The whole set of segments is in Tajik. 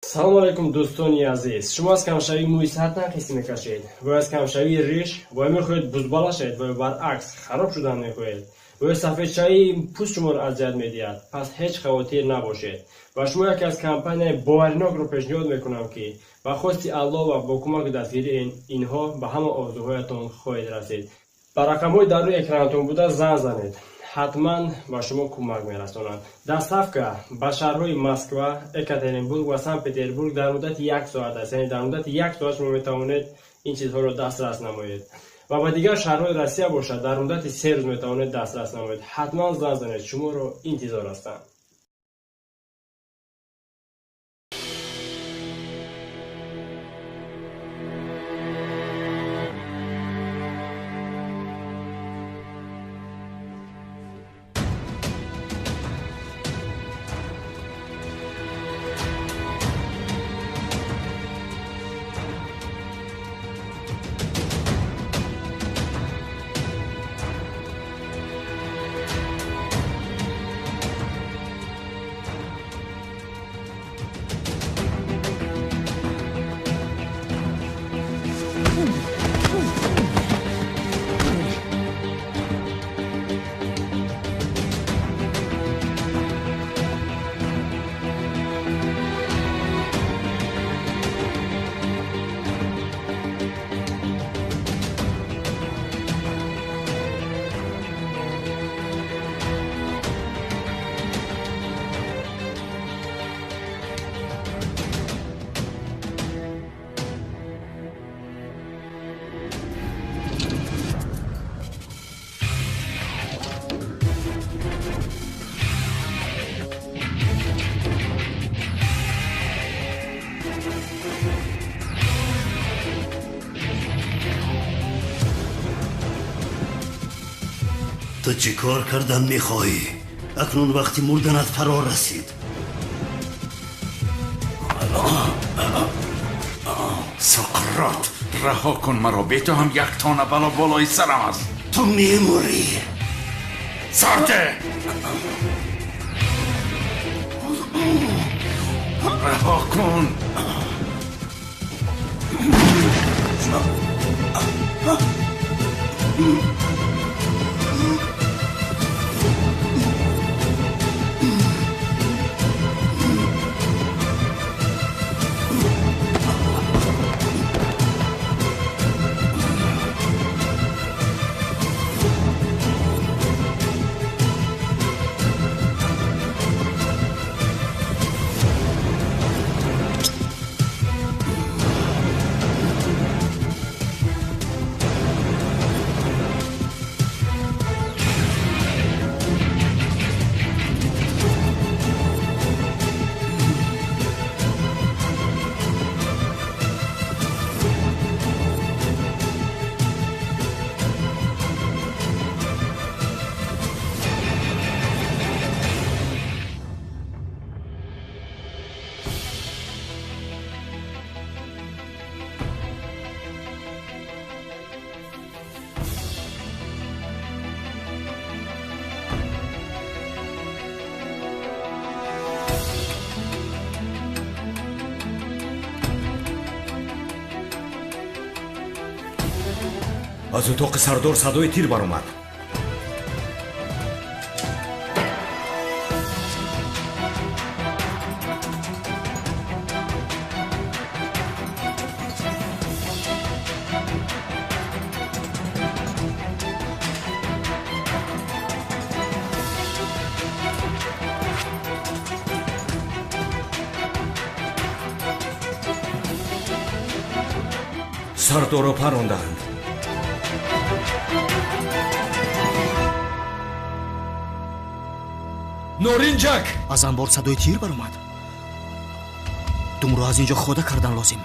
Салом алейкум, дӯстони азиз. Шумо аз камшавии мӯи сар танқисӣ мекашед ва аз камшавии риш ва мехоҳед бузбала шавед ва баръакс хароб шудан мехоҳед ва сафедшавии пӯст шуморо азият медиҳад, пас ҳеҷ хавотир набошед. Ба шумо яке аз компанияи боваринокро пешниҳод мекунам, ки ба хости Аллоҳ ва бо кӯмаки дастгирии инҳо ба ҳама орзуҳоятон хоҳед расид. Ба рақамҳои дар рӯи экранатон буда занг занед, ҳатман ба шумо кӯмак мерасонанд. Доставка ба шаҳрҳои Москва, Екатеринбург ва Санкт-Петербург дар муддати як соат аст, яъне дар муддати як соат шумо метавонед ин чизҳоро дастрас намоед. Ва ба дигар шаҳрҳои Россия бошад, дар муддати 3 рӯз метавонед дастрас намоед. Ҳатман занг занед, шуморо интизор ҳастанд. Ту чӣ кор кардан мехоҳӣ? Акнун вақти мурданат фаро расид. Сократ, раҳо кун маро. Бе ту ҳам як тона бало болои сарам аст. Ту мемурӣ. Сарте, раҳо кун. Аз утоқи сардор садои тир баромад. Сардорро парондаанд. Норинҷак. Аз анбор садои тир баромад. Думро аз ин ҷо хода кардан лозим.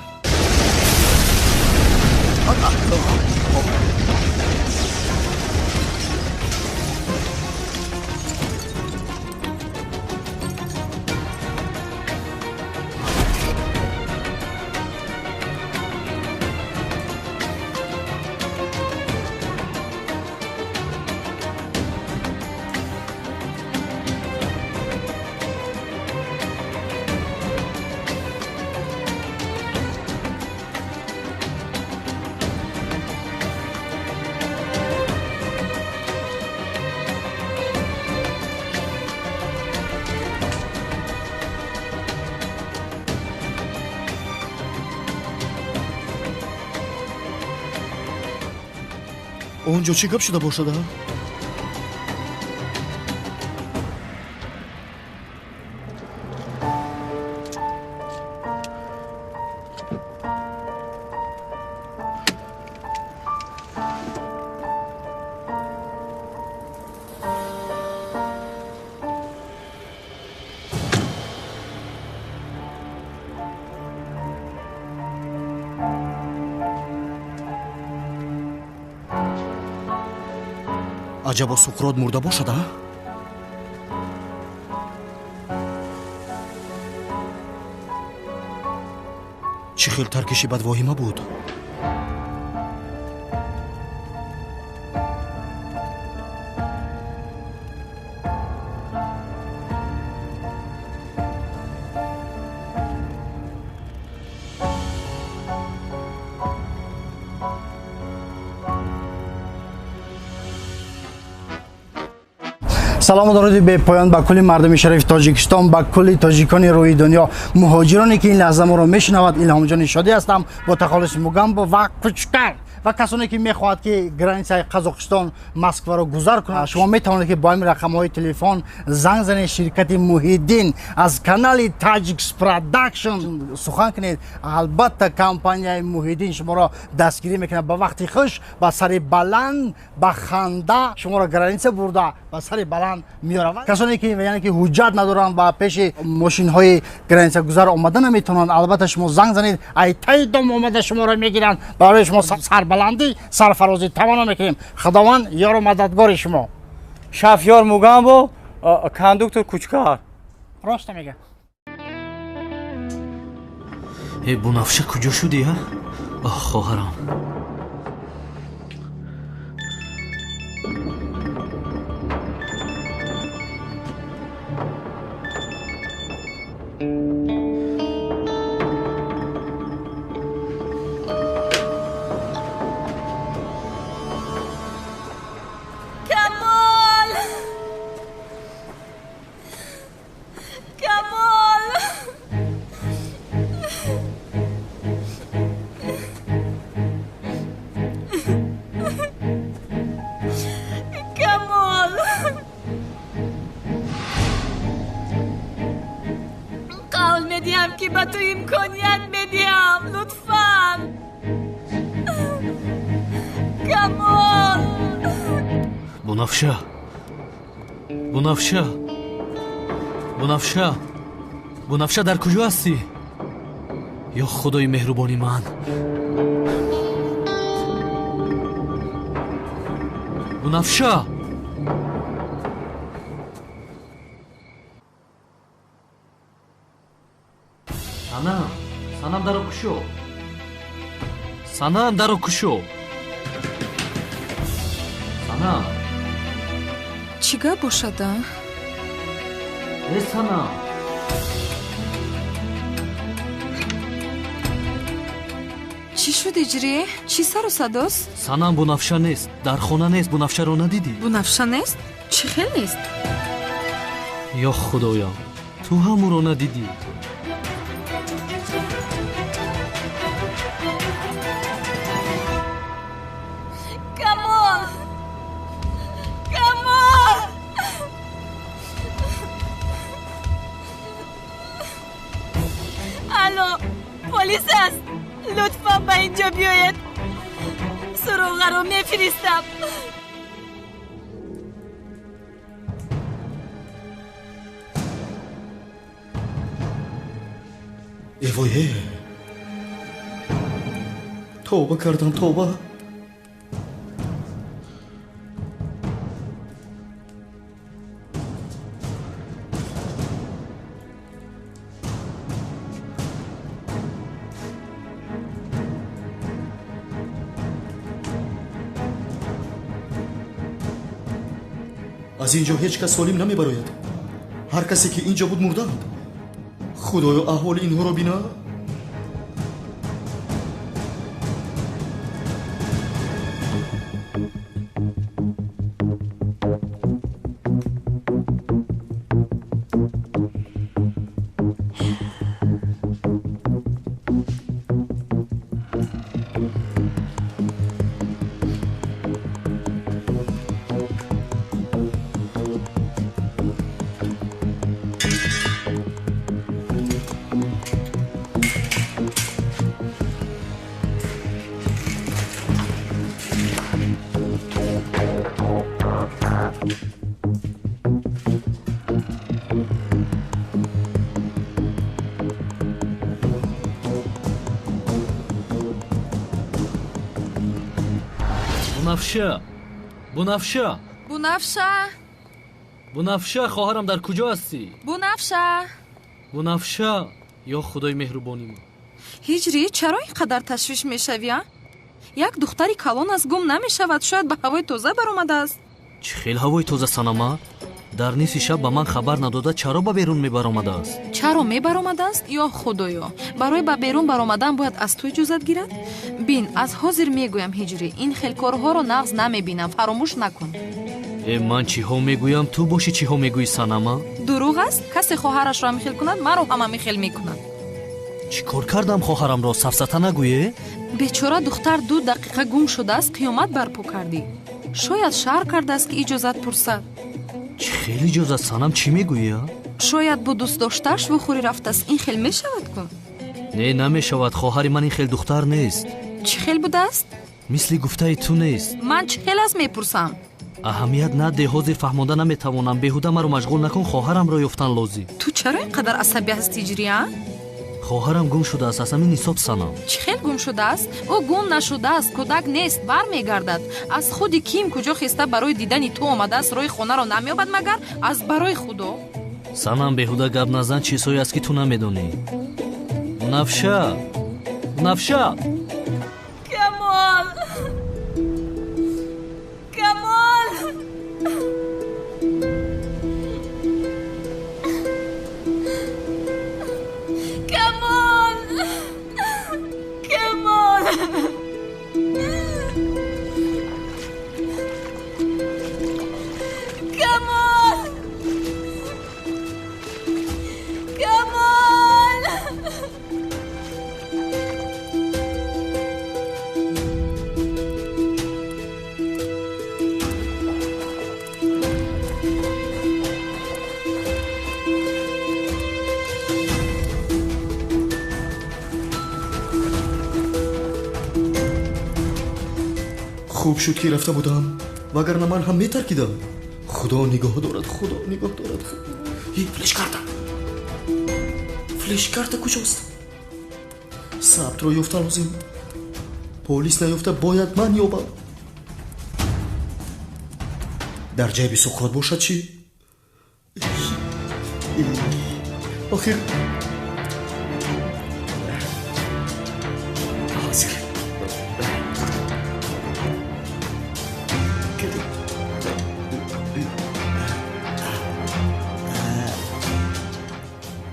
Он ҷо чӣ гап шуда бошад? Аҷабо Суқрот мурда бошад, а? Чӣ хел таркиши бадвоҳима буд? Салому дуруди бепоён ба кулли мардуми шарифи Тоҷикистон, ба кулли тоҷикони рӯи дунё, муҳоҷироне ки ин лаҳза моро мешунавад. Илҳомҷони Шодӣ ҳастам бо тахаллуси Мугамбо ва Кучкар ва касоне ки мехоҳад ки границаи Қазоқистон Москваро гузар кунад, шумо метавонед ки бо ҳамин рақамҳои телефон занг занед. Ширкати Муҳиддин аз канали Таҷикс Продакшн сухан кунед. Албатта компанияи Муҳиддин шуморо дастгирӣ мекунад. Ба вақти хуш, ба сари баланд, ба ханда шуморо граница бурда ба сари баланд меоравад. Касоне ки яъне ки ҳуҷҷат надоранд ва пеши мошинҳои границагузар омада наметавонанд, албатта шумо занг занед, ай таи дом омада шуморо мегиранд. Барои шумо сарбаландӣ, сарфарозӣ таманно мекунем. Худованд ёру мададгори шумо. Шафёр Мугамбо, кондуктор Кучкар. Рост мега. Э, Бунафша, куҷо шудӣ, а? Оҳ, хоҳарам. Камол! Камол! Камол! Қавл медиҳам ки ба ту имконият медиҳам. Лутфан. Камол! Бунафша, Бунафша, Бунафша, Бунафша, дар куҷо ҳастӣ? Ё худои меҳрубони ман! Бунафша! Санам, Санам, даро кушо! Санам, даро кушо! Санам! Чӣ гап бошад, а? Э, Санам! Чӣ шуд, иҷрие? Чӣ сару садост? Санам, Бунафша нест, дар хона нест. Бунафшаро надидӣ? Бунафша нест? Чӣ хел нест? Ё худоям, ту ҳам ӯро надидӣ? Камол! Камол! Алло, полис аст. Лутфан ба инҷо биёед. Суроғаро мефиристам. Эвое, тавба кардам, тавба. Аз ин ҷо ҳеҷ кас солим намебарояд. Ҳар касе ки ин ҷо буд, мурданд. Худоё, аҳволи инҳоро бина. Бунафша, Бунафша, Бунафша, Бунафша, хоҳарам дар куҷо ҳастӣ? Бунафша, Бунафша, ё худои меҳрубони ман. Ҳиҷрӣ, чаро ин қадар ташвиш мешавӣ, а? Як духтари калон аст, гум намешавад, шояд ба ҳавои тоза баромадааст. Чӣ хел ҳавои тоза, Санама? Дар нисфи шаб ба ман хабар надода чаро ба берун мебаромадааст? Чаро мебаромадааст? Ё худоё, барои ба берун баромадан бояд аз ту иҷозат гирад? Бин, аз ҳозир мегӯям, Ҳиҷрӣ, ин хел корҳоро нағз намебинам, фаромӯш накун. Э, ман чиҳо мегӯям, ту бошӣ чиҳо мегӯӣ, Санама? Дурӯғ аст? Касе хоҳарашро ҳамихел кунад, маро ҳам ҳамихел мекунад. Чӣ кор кардам хоҳарамро, сафсата нагӯе? Бечора духтар 2 дақиқа гум шудааст, қиёмат барпо кардӣ. Шояд шаҳр кардааст, ки иҷозат пурсад. Чӣ хел иҷозат, Санам, чӣ мегӯӣ? Шояд бо дӯстдоштааш вохӯрӣ рафтааст, ин хел мешавад ку? Не, намешавад, хоҳари ман ин хел духтар нест. Чӣ хел будааст? Мисли гуфтаи ту нест. Ман чӣ хел аст мепурсам? Аҳамият наде, ҳозир фаҳмонда наметавонам. Беҳуда маро машғул накун, хоҳарамро ёфтан лозим. Ту чаро ин қадар асабӣ ҳастӣ, Ҳиҷрӣ, а? Хоҳарам гум шудааст, аз ҳамин ҳисоб, Санам. Чӣ хел гум шудааст? Ӯ гум нашудааст, кӯдак нест, бармегардад. Аз худи ким куҷо хеста барои дидани ту омадааст, роҳи хонаро намеёбад магар? Аз барои худо. Санам, беҳуда гап назан, чизҳое аст, ки ту намедонӣ. Бунафша, Бунафша! Камол! Камол! Камол! Камол! Камол! Камол! Хуб шуд, ки рафта будам, вагарна ман ҳам метаркидам. Худо нигоҳ дорад, худо нигоҳ дорад. Флешкарта, флешкарта куҷост? Сабтро ёфта лозим. Полис наёфта бояд ман ёбам. Дар ҷайби Суқрот бошад чӣ? Охир ҳозир.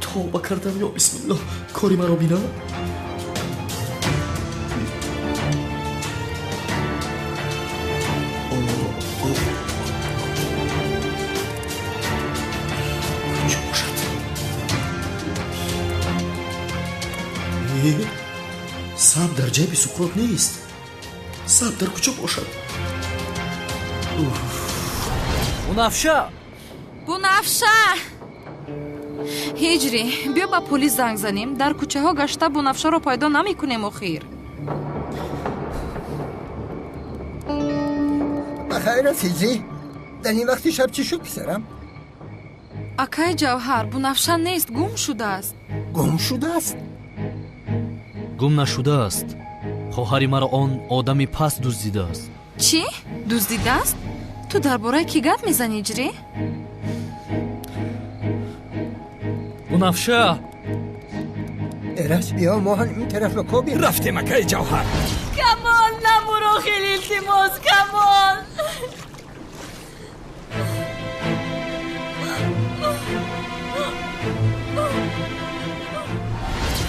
Тавба кардам, ё бисмиллоҳ, кори маро бина. Куҷо бошад? Саб дар ҷайби Суқрот нест. Саб дар куҷо бошад? Бунафша! Бунафша! Ҳиҷрӣ, биё ба полис занг занем. Дар кӯчаҳо гашта Бунафшаро пайдо намекунем охир. Ба хайр аст, Ҳиҷрӣ. Дар ин вақти шаб чӣ шуд, писарам? Акай Ҷавҳар, Бунафша нест, гум шудааст. Гум шудааст? Гум нашудааст. Хоҳари маро он одами паст дуздидааст. Чӣ? Дуздидааст? Ту дар бораи кӣ гап мезанӣ, Ҳиҷрӣ? Бунафша! Эраҷ, биё, мо ҳам ин тараф ба кобем. Рафтем, акаи Ҷавҳар. Камол, намуро, хеле илтимос, Камол!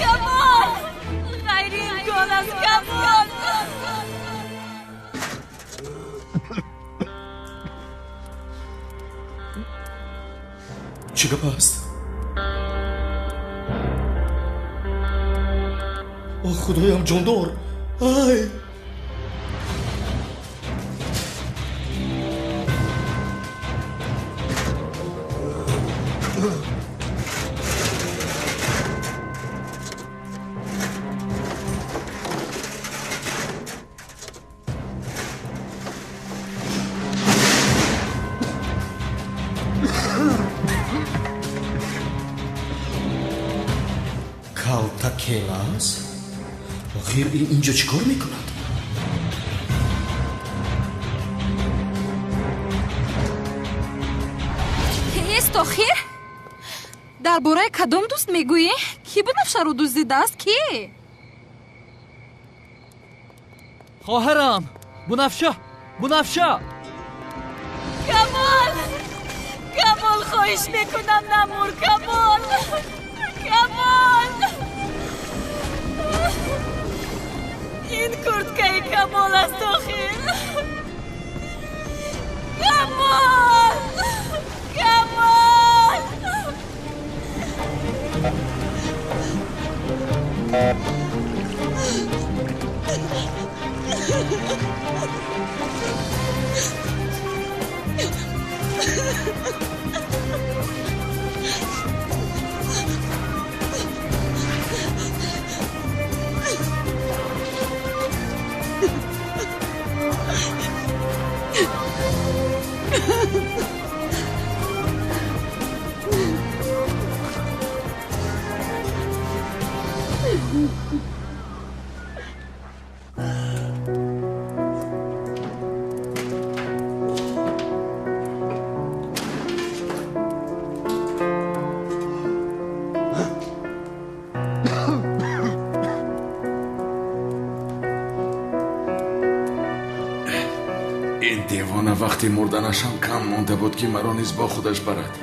Камол! Ғайриимкон аст, Камол! Чӣ гап аст? О, худоям, ҷондор! Ай! Калтакелас? Охир ин инҷо чӣ кор мекунад? Кист охир? Дар бораи кадом дӯст мегӯӣ? Кӣ Бунафшаро дуздидааст? Кӣ? Хоҳарам! Бунафша! Бунафша! Камол! Камол, хоҳиш мекунам, намур, Камол! Камол! Ин курткаи Камол аст охир! Камол! Камол! Ин девона вақти мурданашам кам монда буд, ки маро низ бо худаш барад.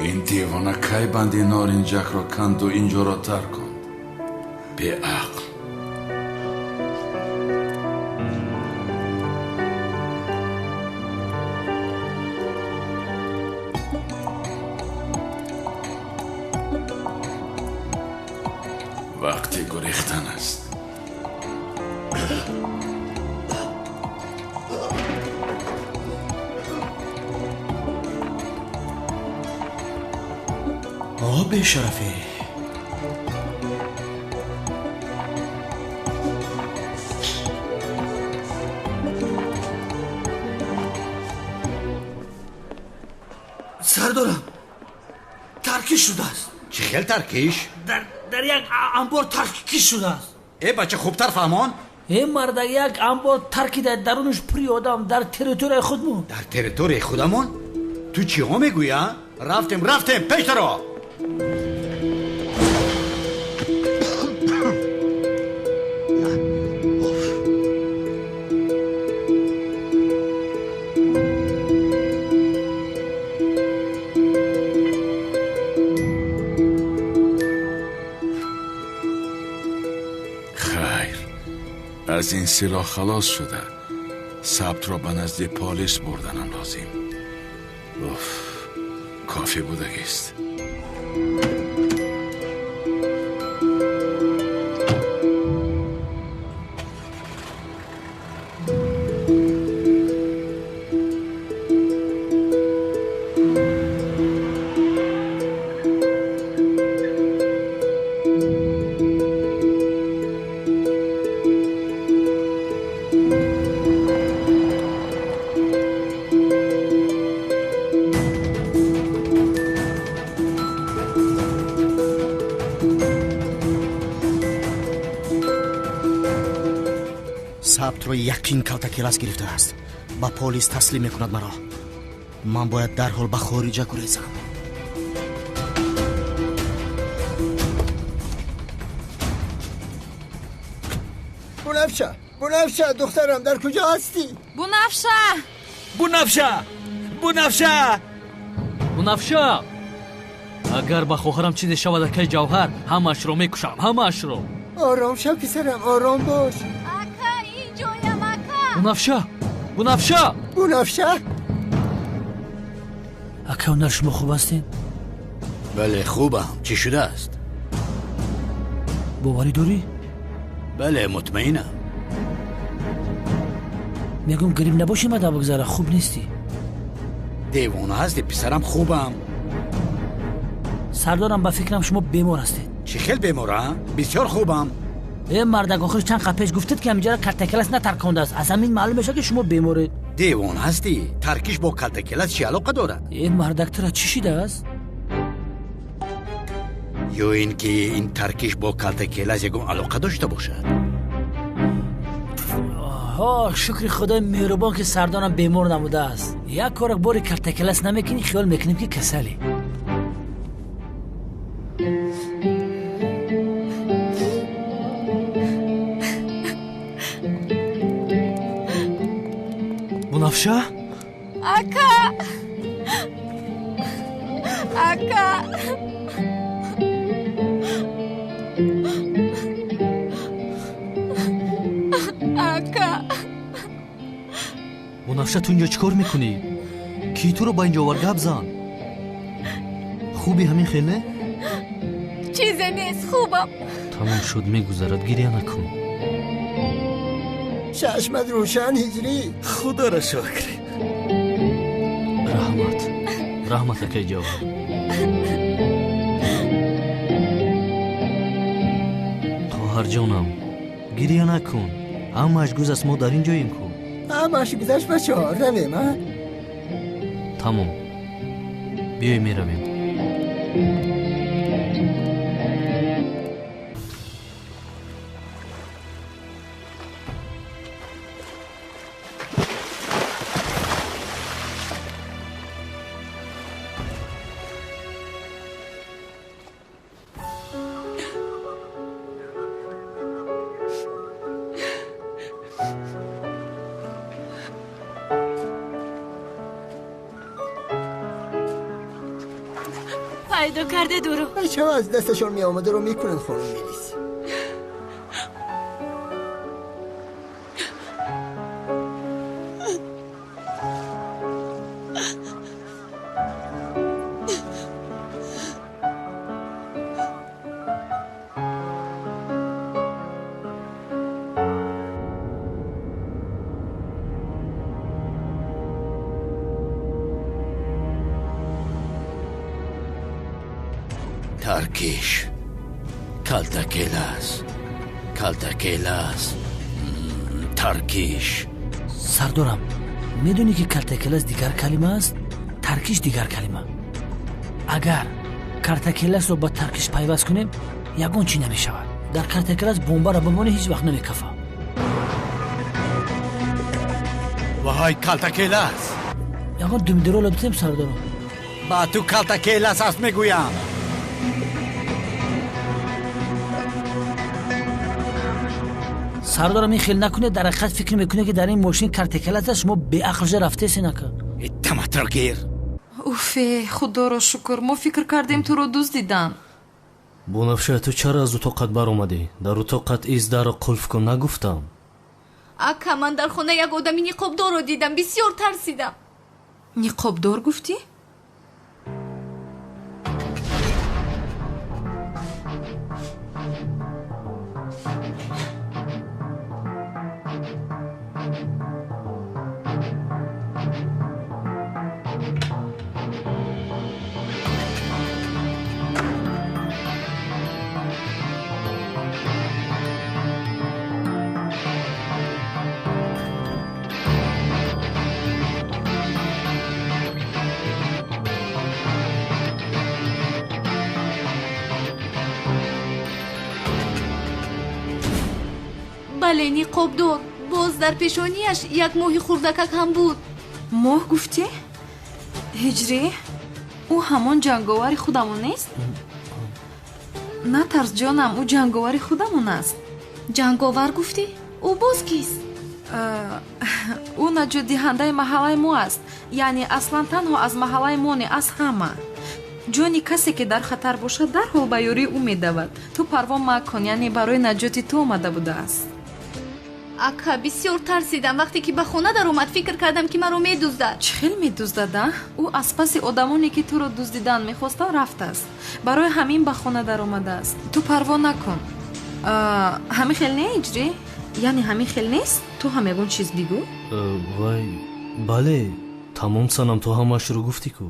Ин девона кай банди норинҷакро канду инҷоро тарк кунд? Беақл. Вақти гурехтан аст. О, бешарафӣ! Сардорам, таркиш шудааст. Чӣ хел таркиш? Дар як анбор таркиш шудааст. Э, бача, хубтар фаҳмон. Э, марда, як анбор таркида, дарунаш пури одам, дар территорияи худмон. Дар территорияи худамон? Ту чиҳо мегӯӣ, а? Рафтем, рафтем, пештаро! Хайр, аз ин силоҳ халос шуда, сабтро ба назди полис бурданам лозим. Уф, кофӣ будагист. Сабтро яқин калтакелас гирифтааст. Ба полис таслим мекунад маро. Ман бояд дарҳол ба хориҷа гурезам. Бунафша, Бунафша, духтарам, дар куҷо ҳастӣ? Бунафша! Бунафша! Бунафша! Бунафша! Агар ба хоҳарам чизе шавад, акаи Ҷавҳар, ҳамаашро мекушам, ҳамаашро. Ором шав, писарам, ором бош. Ака, инҷоям, ака. Бунафша! Бунафша! Бунафша! Ака, ҳунар, шумо хуб ҳастед? Бале, хубам. Чӣ шудааст? Боварӣ дорӣ? Бале, мутмаинам. Мегӯм, гриб набошӣ, мада бигзара, хуб нестӣ. Девона ҳастӣ, писарам, хубам. Сардорам, ба фикрам, шумо бемор ҳастед. Чӣ хел бемора? Бисёр хубам. Э, мардак, охир чанд қад пеш гуфтед, ки ҳаминҷара калтакелас натаркондааст. Аз ҳамин маълум мешавад, ки шумо беморед. Девона ҳастӣ? Таркиш бо калтакелас чӣ алоқа дорад? Э, мардак, тура чӣ шидааст? Ё ин ки ин таркиш бо калтакелас ягон алоқа дошта бошад? Ҳо, шукри худои меҳрубон ки сардорам бемор набудааст. Як корак бори калтакелас намекунӣ, хиёл мекунем ки касалӣ. Бунафша? Ака! Ака! Ака! Бунафша, ту инҷо чӣ кор мекунӣ? Кӣ туро ба инҷо овард? Гап зан. Хуби ҳамин хел не? Чизе нест, хубам. Тамом шуд, мегузарад, гиря накун. Чашмат рӯшан, Ҳиҷрӣ. Худоро шукр. Раҳмат, раҳмат, акай Ҷавҳар. Хоҳарҷонам, гиря накун. Ҳамааш гузашт, мо дар ин ҷоем ку. Ҳамааш гузашт, бачаҳо, равем, а? Тамом, биёй меравем. پیدا کرده دورو. بچه ها از دستشون می آمده رو میکنن خانم میلیس. Таркиш, калтакелас, калтакелас, таркиш. Сардорам, медонӣ ки калтакелас дигар калима аст, таркиш дигар калима. Агар калтакеласро ба таркиш пайваст кунем, ягон чӣ намешавад. Дар калтакелас бомбаро бимонӣ, ҳеҷ вақт намекафа. Ваҳай, калтакелас! Ягон думдирола битем, сардорам. Ба ту калтакелас аст мегӯям. Сардорам, ин хел накунед, дар ҳақиқат фикр мекунед ки дар ин мошин картакелас аст, шумо беақлжа рафтеси нака. Даматро гир. Уфе, худоро шукр, мо фикр кардем туро дуздиданд. Бунафша, ту чаро аз утоқат баромадӣ? Дар утоқат из дарро қулф кун нагуфтам. Ака, ман дар хона як одами ниқобдорро дидам, бисёр тарсидам. Ниқобдор гуфтӣ? Бале, ниқобдор. Боз дар пешонияш як моҳи хурдакак ҳам буд. Моҳ гуфтӣ? Ҳиҷрӣ, ӯ ҳамон ҷанговари худамон нест? Натарс, ҷонам, ӯ ҷанговари худамон аст. Ҷанговар гуфтӣ? Ӯ боз кист? Ӯ наҷотдиҳандаи маҳаллаи мо аст. Яъне аслан танҳо аз маҳаллаи мо не, аз ҳама. Ҷони касе ки дар хатар бошад, дарҳол ба ёрии ӯ медавад. Ту парво макун, яъне барои наҷоти ту омада будааст. Ака, бисёр тарсидам. Вақте ки ба хона даромад, фикр кардам ки маро медуздад. Чӣ хел медуздад, а? Ӯ аз паси одамоне ки туро дуздидан мехостанд рафтааст. Барои ҳамин ба хона даромадааст. Ту парво накун. Ҳамин хел не, Ҳиҷрӣ? Яъне ҳамин хел нест? Ту ҳам ягон чиз бигӯ. Вай, бале, тамом санам, ту ҳамаашро гуфтӣ ку.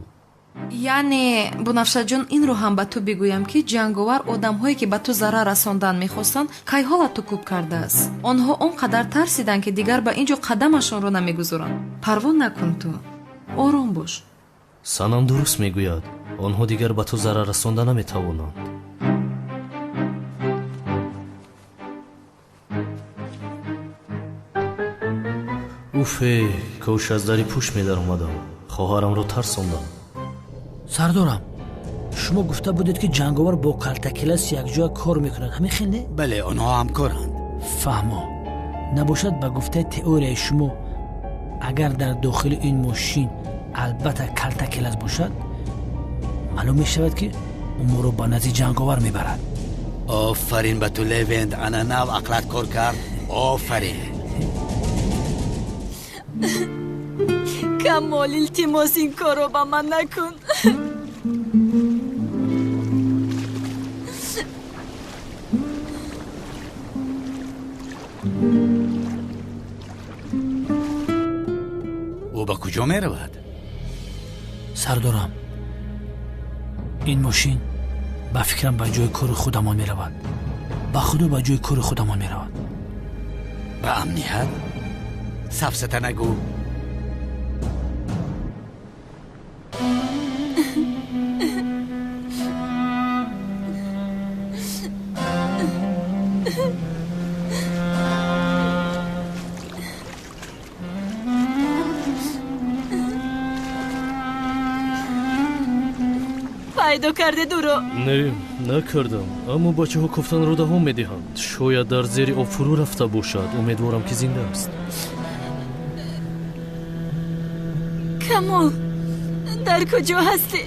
Яъне, Бунафшаҷон, инро ҳам ба ту бигӯям ки ҷанговар одамҳое ки ба ту зарар расондан мехостанд, кайҳола ту кӯб кардааст. Онҳо он қадар тарсиданд ки дигар ба ин ҷо қадамашонро намегузоранд. Парво накун ту. Ором бош. Санам дуруст мегӯяд. Онҳо дигар ба ту зарар расонда наметавонанд. Уфе, кош аз дари пушт медаромадам. Хоҳарамро тарсондам. Сардорам, шумо гуфта будед, ки Ҷанговар бо Калтакелас якҷоя кор мекунад, ҳамин хел не? Бале, онҳо ҳамкоранд. Фаҳмо. Набошад, ба гуфтаи теорияи шумо, агар дар дохили ин мошин албатта Калтакелас бошад, маълум мешавад, ки ӯ моро ба назди Ҷанговар мебарад. Офарин ба ту, Левент, ана нав ақлат кор кард. Офарин. Камол, илтимос, ин корро ба ман накун. Ӯ ба куҷо меравад? Сардорам, ин мошин ба фикрам ба ҷои кори худамон меравад. Ба худо, ба ҷои кори худамон меравад. Ба амният? Сафсата нагӯ. Пайдо кардед ӯро? Не, накардам, аммо бачаҳо кофтанро давом медиҳанд. Шояд дар зери об фурӯ рафта бошад. Умедворам, ки зинда аст. Камол, дар куҷо ҳастӣ?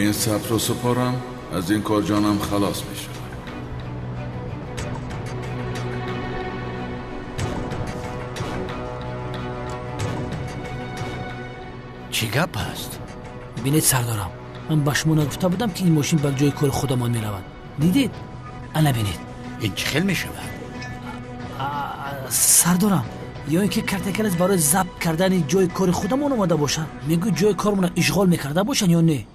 Ин сабтро супорам, аз ин кор ҷонам халос мешавад. Чӣ гап аст? Бинед, сардорам, ман ба шумо нагуфта будам, ки ин мошин ба ҷои кори худамон меравад? Дидед, ана бинед. Ин чӣ хел мешавад? Сардорам, ё ин ки Картакелас барои забт кардани ҷои кори худамон омада бошад, мегӯ ҷои кормонро ишғол мекарда бошанд ё не?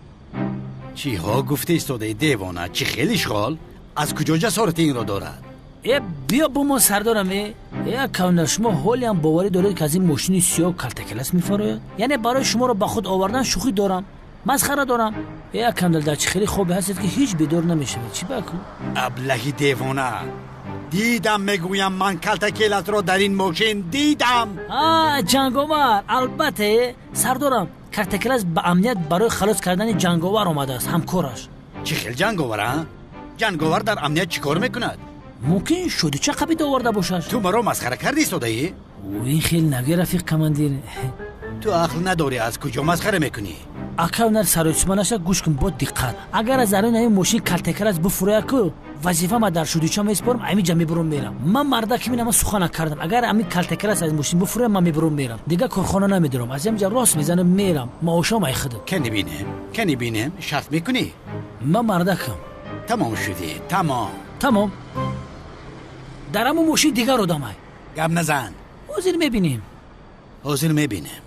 Чиҳо гуфта истодаи, девона? Чӣ хел ишғол? Аз куҷо ҷасорати инро дорад? Э, биё бо мо, сардорам. Э, э, кавнар, шумо ҳолиам боварӣ доред, ки аз ин мошини сиёҳ Калтакелас мефарояд? Яъне барои шуморо ба худ овардан шӯхӣ дорам, масхара дорам. Э, кавнар, дар чӣ хеле хобе ҳастед, ки ҳеҷ бедор намешавед? Чӣ баку? Аблаҳи девона, дидам, мегӯям, ман Калтакеласро дар ин мошин дидам. А, Ҷанговар, албатта. Э, сардорам, Картакелас ба амният барои халос кардани Ҷанговар омадааст, ҳамкораш. Чӣ хел Ҷанговар? А, Ҷанговар дар амният чӣ кор мекунад? Мумкин шодича қабида оварда бошад. Ту маро масхара карди истодаӣ? Ин хел нагӯ, рафиқ командир. Ту ақл надорӣ, аз куҷо масхара мекунӣ? Акавнар, саросима наша, гӯш кун бо диққат. Агар аз даруни ҳамин мошин Калтакелас буфурӯяд ку, вазифама дар шудича месупорам, ҳамин ҷа мебурам, мерам. Ман мардаки минама сухана кардам. Агар ҳамин Калтакелас аз мошин буфурӯяд, ман мебурам, мерам, дигар корхона намедорам, аз ҳамин ҷа рост мезанам, мерам, маошам ай худат. Кани бинем, кани бинем, шарт мекунӣ? Ман мардакам. Тамом шудӣ, тамом. Тамом. Дар ҳамун мошин дигар одамай. Гап назан. Ҳозир мебинем. Ҳозир мебинем.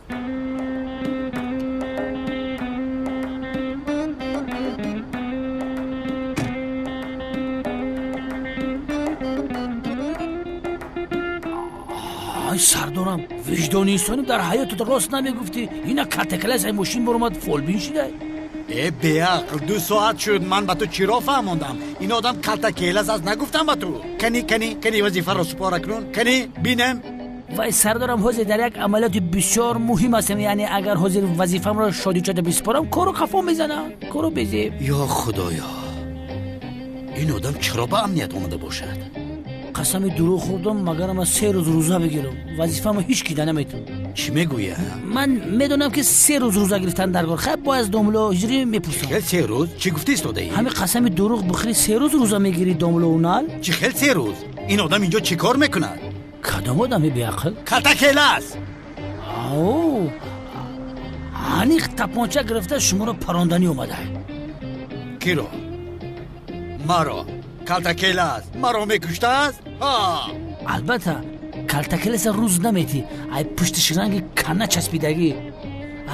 Ай, сардорам, виҷдони инсонӣ, дар ҳаётат рост намегуфтӣ. Ина Калтакелас ай мошин баромад, фолбин шидай. Э, беақл, 2 соат шуд, ман ба ту чиро фаҳмондам? Ин одам Калтакелас аст, нагуфтам ба ту? Кани, кани, кани, вазифаро супора кунун, кани бинем. Вай, сардорам, ҳозир дар як амалиёти бисёр муҳим ҳастем. Яъне агар ҳозир вазифамро шодичода бисупорам, кору қафо мезанам, кору безеб. Ё худоё, ин одам чаро ба амният омада бошад? Қасами дурӯғ хӯрдам, магар ман 3 рӯз рӯза бигирам, вазифамо ҳеҷ кида наметавонам. Чӣ мегӯя? Ман медонам, ки 3 рӯз рӯза гирифтан дар кор. Хайр, бояд аз домло ҳиҷрӣ мепурсам. Хел 3 рӯз? Чӣ гуфта истодаӣ? Ҳамин қасами дурӯғ бихӯри, 3 рӯз рӯза мегирӣ, домло унал. Чӣ хел 3 рӯз? Ин одам инҷо чӣ кор мекунад? Кадом одами, беақл? Калтакелас. Ау, аниқ тапонча гирифта шуморо паронданӣ омада. Киро? Маро? Калтакелас маро мекуштааст? Албатта, Калтакеласа рӯз наметӣ, ай пуштиш ранги кана часпидагӣ.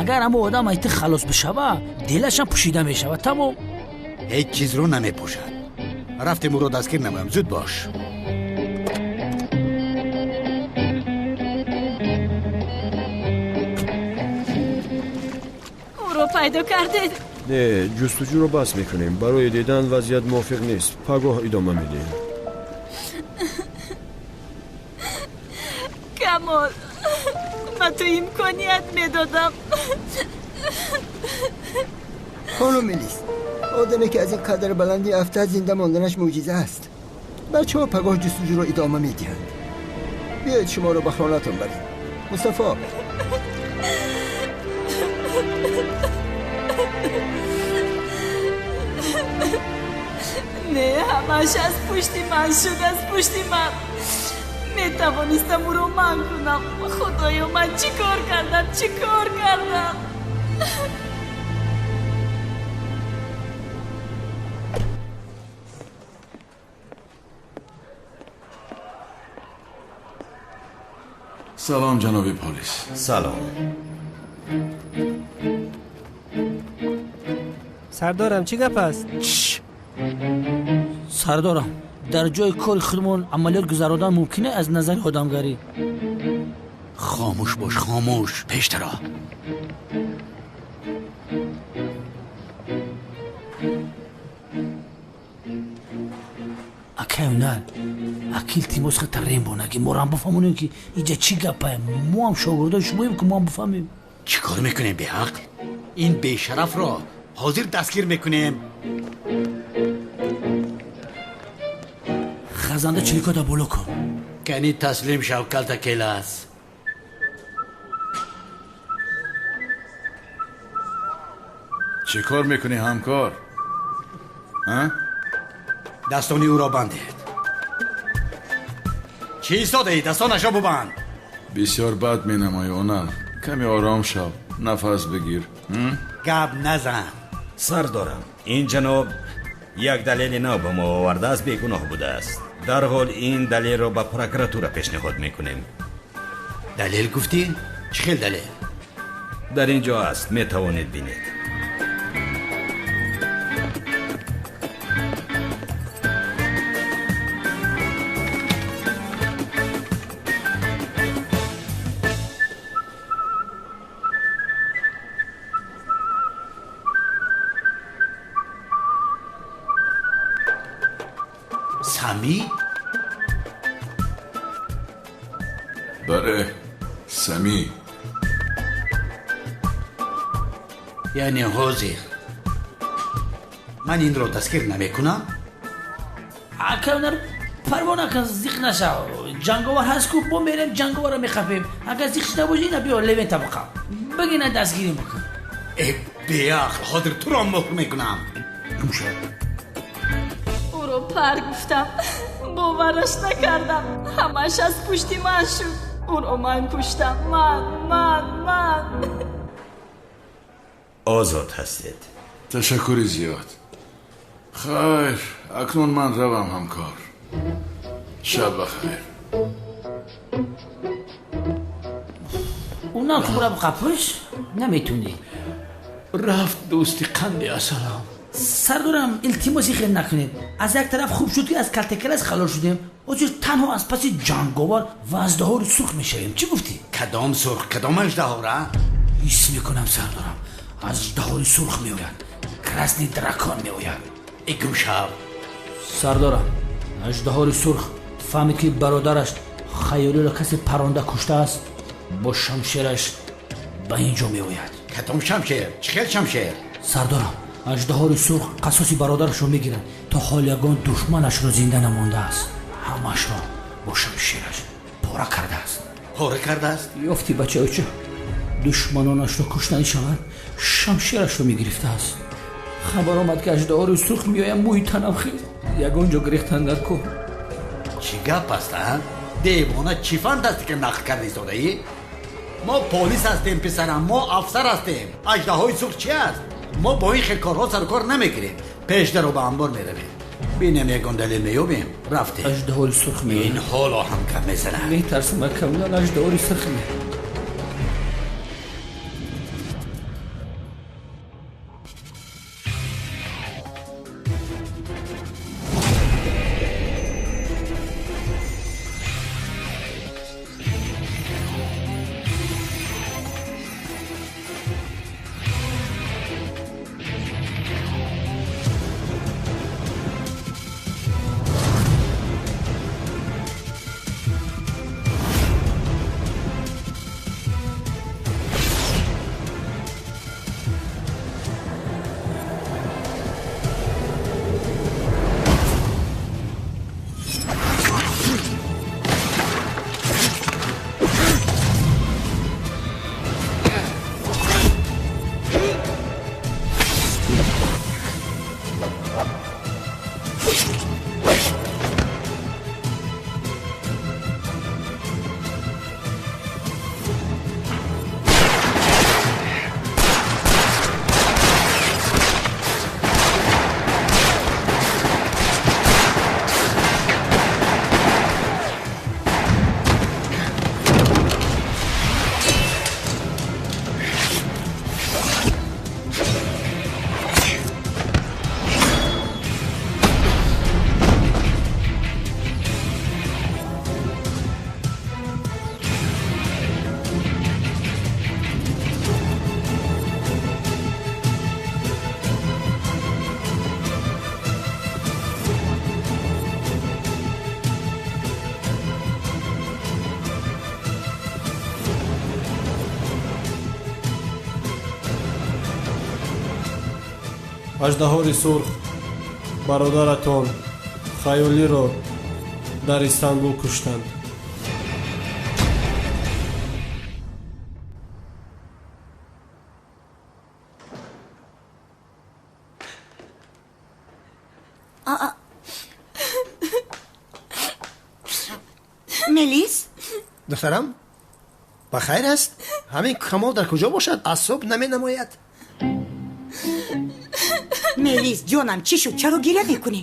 Агар ҳамо одам ай ту халос бишава, дилашам пӯшида мешавад, тамом. Ҳеҷ чизро намепӯшад. Рафтем, ӯро дастгир намоям, зуд бош. Ӯро пайдо кардед? Не, ҷустуҷӯро бас мекунем. Барои дидан вазъият мувофиқ нест. Пагоҳ идома медиҳем. Камол, ба ту имконият медодам. Хонум Мелис, одаме ки аз ин қадар баландӣ афтад, зинда монданаш мӯъҷиза аст. Бачаҳо пагоҳ ҷустуҷӯро идома медиҳанд. Биёед шуморо ба хонатон барем. Мустафо. Не, ҳамааш аз пушти ман шуд, аз пушти ман. Метавонистам ӯро манъ кунам. Худоё, ман чӣ кор кардам, чӣ кор кардам? Салом, ҷаноби полис. Салом. Сардорам, чӣ гап аст? Сардорам, дар ҷои кори худмон амалиёт гузародан мумкин аз назари одамгарӣ? Хомӯш бош, хомӯш, пештаро. Акай Ҳунар, аки илтимос хата рембонаги морам бифаҳмонем, ки иҷа чӣ гапае. Мо ҳам шогирдои шумоем, ки мо ҳам бифаҳмем. Чӣ кор мекунем, беҳақ? Ин бешарафро ҳозир дастгир мекунем. Хазанда чиликода боло кун. Кани таслим шав, калта келас. Чӣ кор мекунӣ, ҳамкор? Дастони ӯро бандед. Чӣ истодаӣ? Дастонашро бубанд. Бисёр бад менамоӣ, Онал. Каме ором шав, нафас бигир. Гап назан. Сардорам, ин ҷаноб як далели нав ба мо овардааст, бегуноҳ будааст. Дарҳол ин далелро ба прокуратура пешниҳод мекунем. Далел гуфтӣ? Чӣ хел далел? Дар ин ҷо аст, метавонед бинед. Сами? Бале, Сами. Яъне ҳозир ман инро дастгир намекунам? Акай Ҳунар, парво накун, зиқ нашав. Ҷанговар ҳаст ку, бо мерем ҷанговарро мехафем. Агар зиқ шуда бошӣ, ина биё левен табақа. Бигина дастгирим бикун. Э, беақл, ҳозир туро муҳр мекунам. Гум шав. Ӯро пар гуфтам, бовараш накардам. Ҳамааш аз пушти ман шуд. Ӯро ман куштам. Ман, ман, ман. Озод ҳастед. Ташаккури зиёд. Хайр, акнун ман равам, ҳамкор. Шаб бахайр. Унам кубра қапиш наметунӣ. Рафт дӯсти қанди асалам. Сардорам, илтимоси хел накунед. Аз як тараф хуб шуд, ки аз калтакелас халос шудем. Ҳозир танҳо аз паси ҷанговар ва аждаҳори сурх мешавем. Чӣ гуфтӣ? Кадом сурх, кадом аждаҳора? Ҳис мекунам, сардорам, аждаҳори сурх меояд. Красный дракон меояд. Э, гум шав. Сардорам, аждаҳори сурх фаҳмид, ки бародараш хаёлиро касе паронда куштааст, бо шамшераш ба ин ҷо меояд. Кадом шамшер? Чӣ хел шамшер? Сардорам, аждаҳори сурх қасоси бародарашро мегирад. То ҳол ягон душманашро зинда намондааст. Ҳамаашро бо шамшераш пора кардааст. Пора кардааст? Ёфти, бачаоча, душманонашро куштанӣ шавад, шамшерашро мегирифтааст. Хабар омад, ки аждаҳори сурх меояд, мӯи танам хез. Ягон ҷо гирехтан дар кор. Чӣ гап аст, а? Девона, чӣ фантастика нақл карда истодаӣ? Мо полис ҳастем, писарам, мо афсар ҳастем. Аждаҳои сурх чи аст? Мо бо ин хел корҳо сарукор намегирем. Пешдаро ба амбор меравем, бинем ягон далел меёбем. Рафтем. Аждаҳори сурх меояд. Ин ҳоло ҳам гап мезанад. Метарсам, акамлан, аждаҳори сурх меояд. Аждаҳори сурх бародаратон Хаёлиро дар Истанбул куштанд. Мелис? Духтарам, ба хайр аст? Ҳамин Камол дар куҷо бошад? Аз субҳ наменамояд. Мелис, ҷонам, чӣ шуд? Чаро гиря мекунӣ?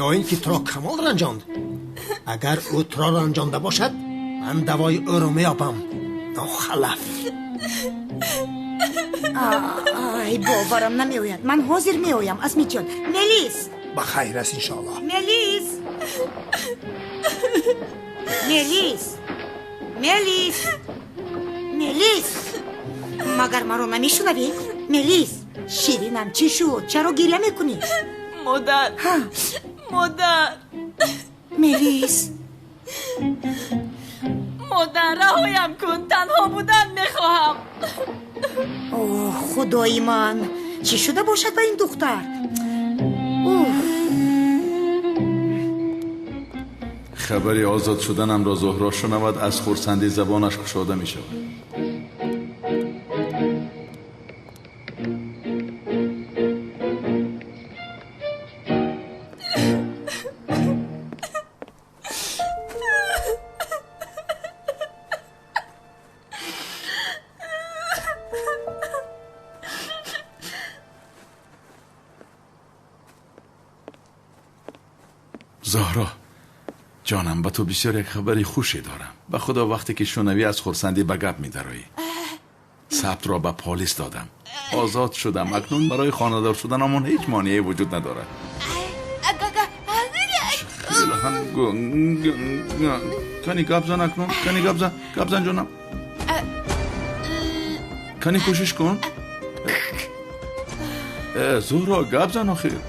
Ё ин ки туро Камол ранҷонд? Агар ӯ туро ранҷонда бошад, ман давои ӯро меёбам. Нохалаф. Ай, боварам намеояд. Ман ҳозир меоям, Асмиҷон. Мелис! Ба хайр аст, иншоаллоҳ. Мелис! Мелис! Мелис! Мелис! Магар маро намешунавӣ? Мелис! Ширинам, чӣ шуд? Чаро гиря мекунӣ? Модар! Модар! Мелис! Модар, раҳоям кун, танҳо будан мехоҳам. Оҳ, худои ман! Чӣ шуда бошад ба ин духтар? Хабари озод шуданамро Зуҳро шунавад, аз хурсандӣ забонаш кушода мешавад. Зуҳро, ҷонам, ба ту бисёр як хабари хуше дорам. Ба худо, вақте ки шунавӣ, аз хурсандӣ ба гап медароӣ. Сабтро ба полис додам, озод шудам. Акнун барои хонадор шуданамон ҳеҷ монеае вуҷуд надорад. Кани гап зан акнун, кани гап зан, гап зан ҷонам. Кани кӯшиш кун. Зуҳро, гап зан охир.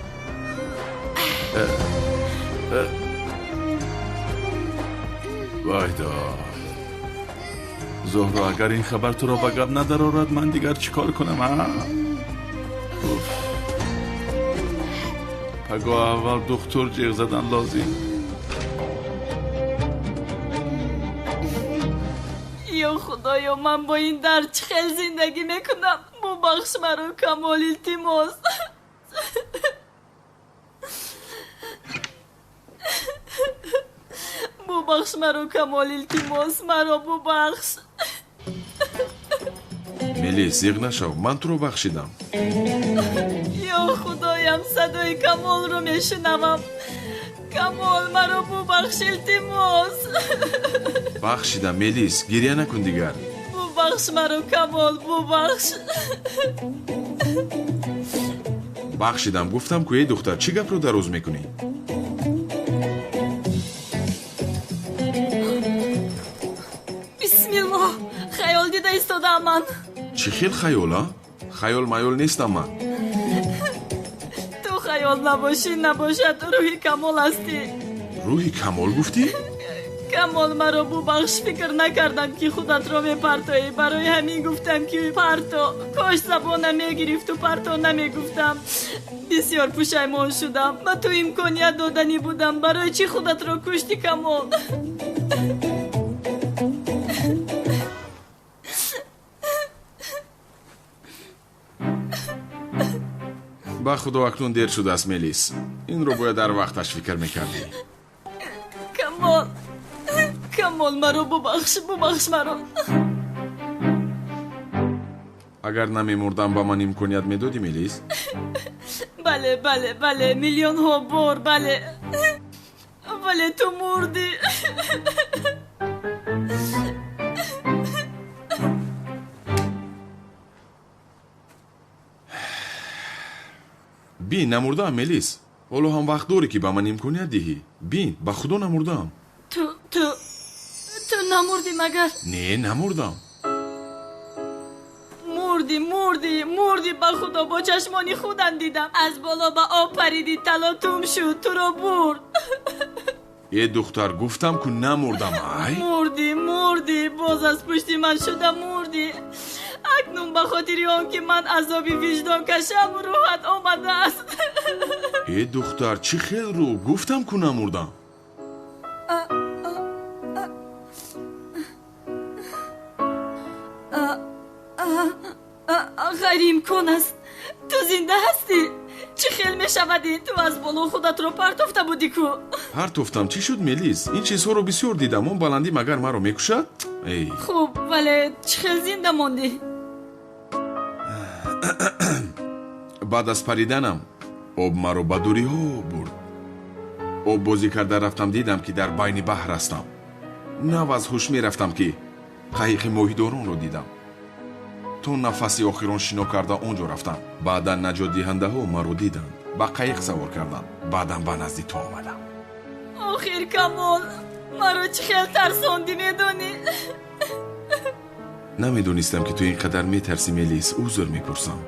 Вайдо, Зуҳро, агар ин хабар туро ба гап надарорад, ман дигар чӣ кор кунам? Пагоҳ аввал духтур ҷиғ задан лозим. Ё худоё, ман бо ин дард чӣ хел зиндагӣ мекунам? Бубахш маро, Камол, илтимос. Бубахш маро, Камол, илтимос, маро бубахш. Мелис, зиғ нашав, ман туро бахшидам. Ё худоям, садои Камолро мешунавам. Камол, маро бубахш, илтимос. Бахшидам, Мелис, гиря накун дигар. Бубахш маро, Камол, бубахш. Бахшидам, гуфтам ку, эй духтар, чӣ гапро дароз мекунӣ? Бисмиллоҳ, хаёл дида истодаам ман. Чӣ хел хаёл, а? Хаёл маёл нестам ман. Ту хаёл набошӣ, набошад, рӯҳи Камол ҳастӣ. Рӯҳи Камол гуфтӣ? Камол, маро бубахш, фикр накардам ки худатро мепартоӣ. Барои ҳамин гуфтам ки парто. Кош забонам мегирифту парто намегуфтам. Бисёр пушаймон шудам. Ба ту имконият доданӣ будам. Барои чӣ худатро куштӣ, Камол? Ба худо, акнун дер шудааст, Мелис. Инро бояд дар вақташ фикр мекардӣ. Камол, Камол, маро бубахш, бубахш маро. Агар намемурдам, ба ман имконият медодӣ, Мелис? Бале, бале, бале, миллионҳо бор бале. Вале ту мурдӣ. Бин, намурдаам, Мелис. Ҳоло ҳам вақт дорӣ, ки ба ман имконият диҳӣ. Бин, ба худо намурдаам. Ту ту ту намурдӣ магар? Не, намурдам. Мурдӣ, мурдӣ, мурдӣ, ба худо, бо чашмони худам дидам. Аз боло ба об паридӣ, талотум шуд, туро бурд. Э духтар, гуфтам ку намурдам, ай? Мурдӣ, мурдӣ, боз аз пушти ман шуда мурдӣ. Акнун ба хотири он ки ман азоби виҷдон кашам, рӯҳат омадааст. Э духтар, чӣ хел рӯ? Гуфтам ку намурдам. Ғайриимкон аст. Ту зинда ҳастӣ? Чӣ хел мешавад ин? Ту аз боло худатро партофта будӣ ку? Партофтам. Чӣ шуд, Мелис? Ин чизҳоро бисёр дидам. Он баландӣ магар маро мекушад? Эй. Хуб, вале чӣ хел зинда мондӣ? Баъд аз париданам об маро ба дуриҳо бурд. Об бозӣ карда рафтам, дидам ки дар байни баҳр ҳастам. Нав аз ҳуш мерафтам ки қайиқи моҳидоронро дидам. То нафаси охирон шино карда он ҷо рафтам. Баъдан наҷотдиҳандаҳо маро диданд, ба қайиқ савор карданд. Баъдан ба назди ту омадам. Охир Камол, маро чӣ хел тарсондӣ, медонӣ? Намедонистам ки ту ин қадар метарсӣ, Мелис. Узр мепурсам.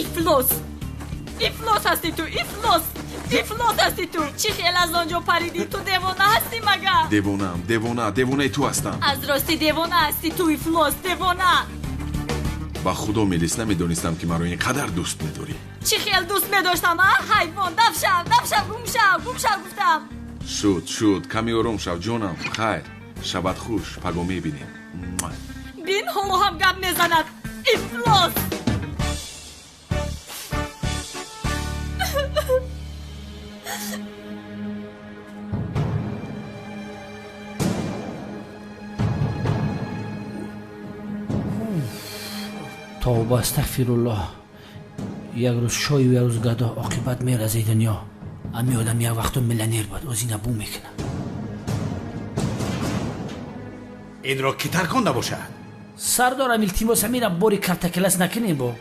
Ифлос! Ифлос ҳастӣ ту, ифлос! Ифлос ҳастӣ ту! Чӣ хел аз он ҷо паридӣ? Ту девона ҳастӣ магар? Девонаам, девона, девонаи ту ҳастам. Аз ростӣ девона ҳастӣ ту, ифлос, девона! Ба худо, Мелис, намедонистам ки маро ин қадар дӯст медорӣ. Чӣ хел дӯст медоштам, а? Ҳайвон, дафшав, дафшав, гум шав, гум шав гуфтам. Шуд, шуд, каме ором шав, ҷонам. Хайр, шабат хуш, паго мебинем. Бин, ҳоло ҳам гап мезанад. Ифлос! Тавба, астағфируллоҳ. Як рӯз шою як рӯз гадо, оқибат меразаи дунё. Ами одам як вақто миллионер буд, оз ина бу мекунад. Инро ки тарконда бошад? Сардорам, илтимос, амира бори картакелас накунем бо.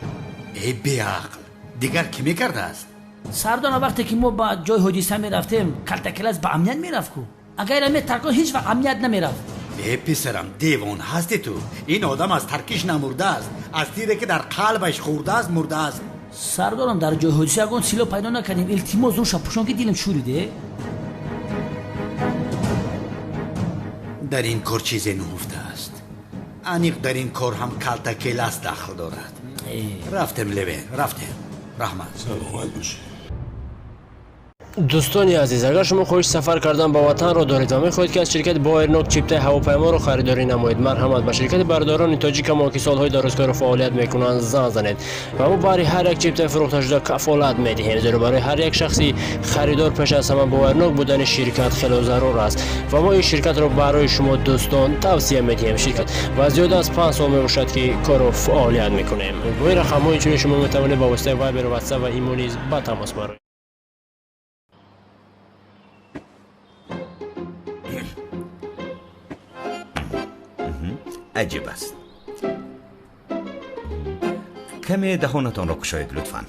Эй беақл, дигар кӣ мекардааст? Сардорам, вақте ки мо ба ҷои ҳодиса мерафтем, картакелас ба амният мерафт ку. Агар ира метаркон, ҳеҷ вақт амният намерафт. Э писарам, девон ҳасти ту. Ин одам аз таркиш намурдааст, аз тире ки дар қалбаш хӯрдааст мурдааст. Сардорам, дар ҷои ҳодиса ягон силоҳ пайдо накардем. Илтимос, рӯша пӯшон ки дилам шӯриде. Дар ин кор чизе нуҳуфтааст. Аниқ дар ин кор ҳам калтакелас дахл дорад. Рафтем, Левен, рафтем. Раҳмат. Саломат бошед. Дӯстони азиз, агар шумо хоҳиши сафар кардан ба ватанро доред ва мехоҳед ки аз ширкати Боэрнок чиптаи ҳавопайморо харидорӣ намоед, марҳамат ба ширкати бардорони тоҷикамо ки солҳои дарозкорро фаъолият мекунанд занг занед ва мо барои ҳар як чиптаи фурӯхташуда кафолат медиҳем, зеро барои ҳар як шахси харидор пеш аз ҳама боэрнок будани ширкат хело зарур аст ва мо ин ширкатро барои шумо дӯстон тавсия медиҳем. Ширкат ва зиёда аз 5 сол мебошад ки корро фаъолият мекунем. Бо ин рақамҳо инчунин шумо метавонед ба воситаи Вайбер, Ватсап ва Имо низ ба тамос бароед. Аҷиб аст. Каме даҳонатонро кушоед, лутфан.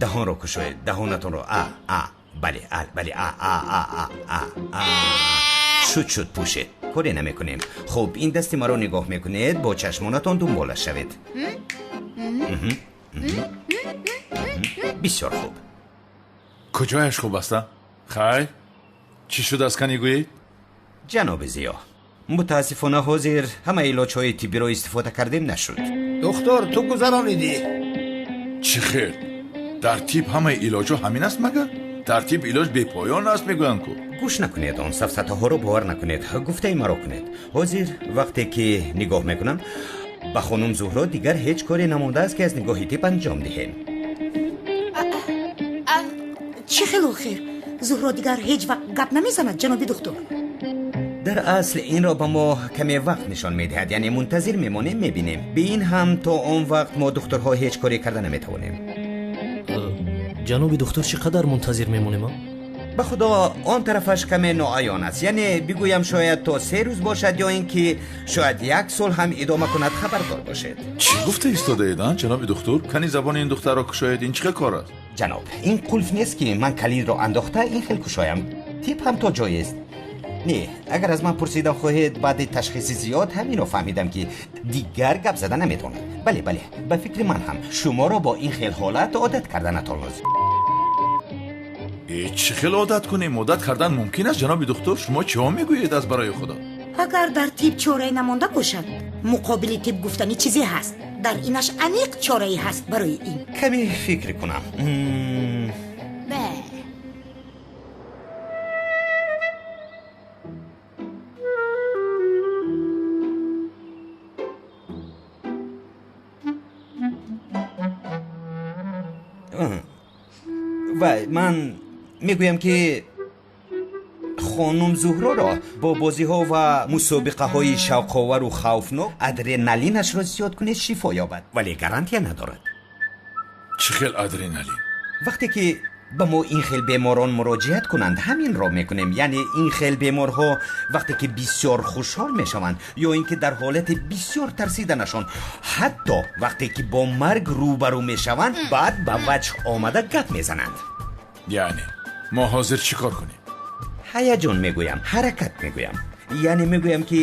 Даҳонро кушоед, даҳонатонро. А, а, бале, а, бале, а, а, а, а, а, а. Шуд, шуд, пӯшед. Коре намекунем. Хуб, ин дасти маро нигоҳ мекунед, бо чашмонатон дунбола шавед. Бисёр хуб. Куҷояш хуб аст, а? Хайр, чӣ шудааст, кани гӯед? Ҷаноби Зиё, мутаассифона ҳозир ҳамаи илоҷҳои тиббиро истифода кардем нашуд. Духтур, ту гузаронидӣ? Чӣ хел? Дар тиб ҳамаи илоҷҳо ҳамин аст магар? Дар тиб илоҷ бепоён аст мегӯянд ку. Гӯш накунед, он сафсатаҳоро бовар накунед, гуфтаи маро кунед. Ҳозир вақте ки нигоҳ мекунам ба хонум Зуҳро, дигар ҳеҷ коре намондааст ки аз нигоҳи тиб анҷом диҳем. Чӣ хел охир? Зуҳро дигар ҳеҷ вақт гап намезанад, ҷаноби духтур. Дар асл инро ба мо каме вақт нишон медиҳад, яъне мунтазир мемонем, мебинем. Бе ин ҳам то он вақт мо духтурҳо ҳеҷ коре карда наметавонем. Ҷаноби духтур, чӣ қадар мунтазир мемонем? Ба худо, он тарафаш каме ноаён аст. Яъне бигӯям шояд то 3 рӯз бошад ё ин ки шояд 1 сол ҳам идома кунад, хабардор бошед. Чӣ гуфта истодаед, а, ҷаноби духтур? Кани забони ин духтарро кушоед, ин чӣ хел кор аст? Ҷаноб, ин қулф нест ки ман калидро андохта ин хел кушоям. Тиб ҳам то ҷоест. Не, агар аз ман пурсидан хоҳед, баъди ташхиси зиёд ҳаминро фаҳмидам ки дигар гап зада наметавонад. Бале, бале, ба фикри ман ҳам шуморо бо ин хел ҳолат одат карданатон лозим. Чӣ хел одат кунем? Одат кардан мумкин аст, ҷаноби духтур? Шумо чиҳо мегӯед аз барои худо? Агар дар тиб чорае намонда бошад, Муқобили тиб гуфтанӣ чизе ҳаст. Дар инаш аниқ чорае ҳаст барои ин. Каме фикр кунам. Вай, ман мегӯям ки хонум Зуҳроро бо бозиҳо ва мусобиқаҳои шавқовару хавфнок адреналинашро зиёд кунед, шифо ёбад, вале гарантия надорад. Чӣ хел адреналин? Вақте ки ба мо ин хел беморон муроҷиат кунанд, ҳаминро мекунем. Яъне ин хел беморҳо вақте ки бисёр хушҳол мешаванд ё ин ки дар ҳолати бисёр тарсиданашон, ҳатто вақте ки бо марг рӯбарӯ мешаванд, баъд ба ваҷҳ омада гап мезананд. Яъне мо ҳозир чӣ кор кунем? Ҳаяҷон мегӯям, ҳаракат мегӯям. Яъне мегӯям ки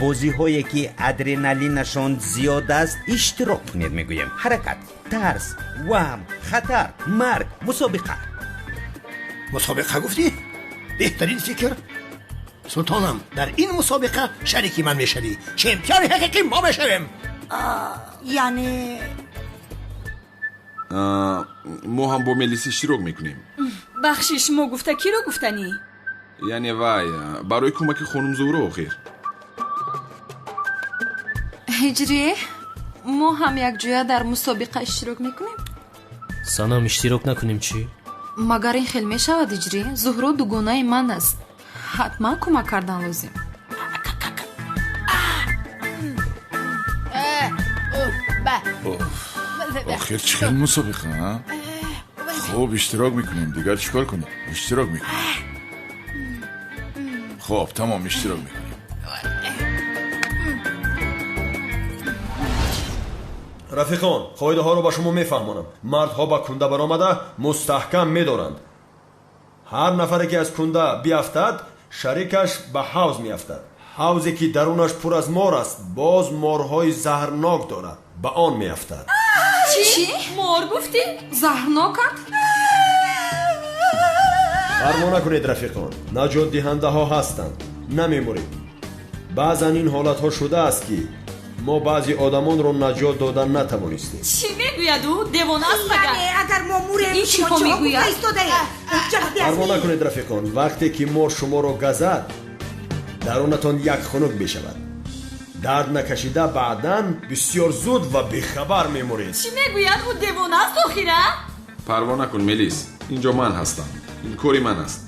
бозиҳое ки адреналинашон зиёд аст иштирок кунед мегӯям. Ҳаракат, тарс, ваҳм, хатар, марг, мусобиқа. Мусобиқа гуфтӣ? Беҳтарин фикр. Султонам, дар ин мусобиқа шарики ман мешавӣ. Чемпиони ҳақиқӣ мо мешавем. Яъне мо ҳам бо Мелис иштирок мекунем. Бахшиш, мо гуфта киро гуфтанӣ? Яъне вай, барои кӯмаки хонум Зуҳро охир. Ҳиҷрӣ, мо ҳам якҷоя дар мусобиқа иштирок мекунем? Санам, иштирок накунем чӣ? Магар ин хел мешавад, Ҳиҷрӣ? Зуҳро дугонаи ман аст. Ҳатман кӯмак кардан лозим. Охир чӣ хел мусобиқа, а? Хуб, иштирок мекунем. Дигар чӣ кор кунем? Иштирок мекунем. Хуб, тамом, иштирок мекунем. Рафиқон, қоидаҳоро ба шумо мефаҳмонам. Мардҳо ба кунда баромада мустаҳкам медоранд. Ҳар нафаре ки аз кунда биафтад, шарикаш ба ҳавз меафтад. Ҳавзе ки дарунаш пур аз мор аст, боз морҳои заҳрнок дорад, ба он меафтад. Чӣ? Мор гуфтӣ? Заҳрнокат? Парво накунед, рафиқон, наҷотдиҳандаҳо ҳастанд, намемуред. Баъзан ин ҳолатҳо шудааст ки мо баъзе одамонро наҷот додан натавонистем. Чӣ мегӯяд ӯ? Девона аст магар? Яъне агар мо мурем, ин чиҳо мегӯяд? Парво накунед, рафиқон, вақте ки мор шуморо газад, дарунатон як хунук мешавад. Дард накашида баъдан бисёр зуд ва бехабар мемуред. Чӣ мегӯяд ӯ? Девона аст охира? Парво накун, Мелис, инҷо ман ҳастам. Ин кори ман аст.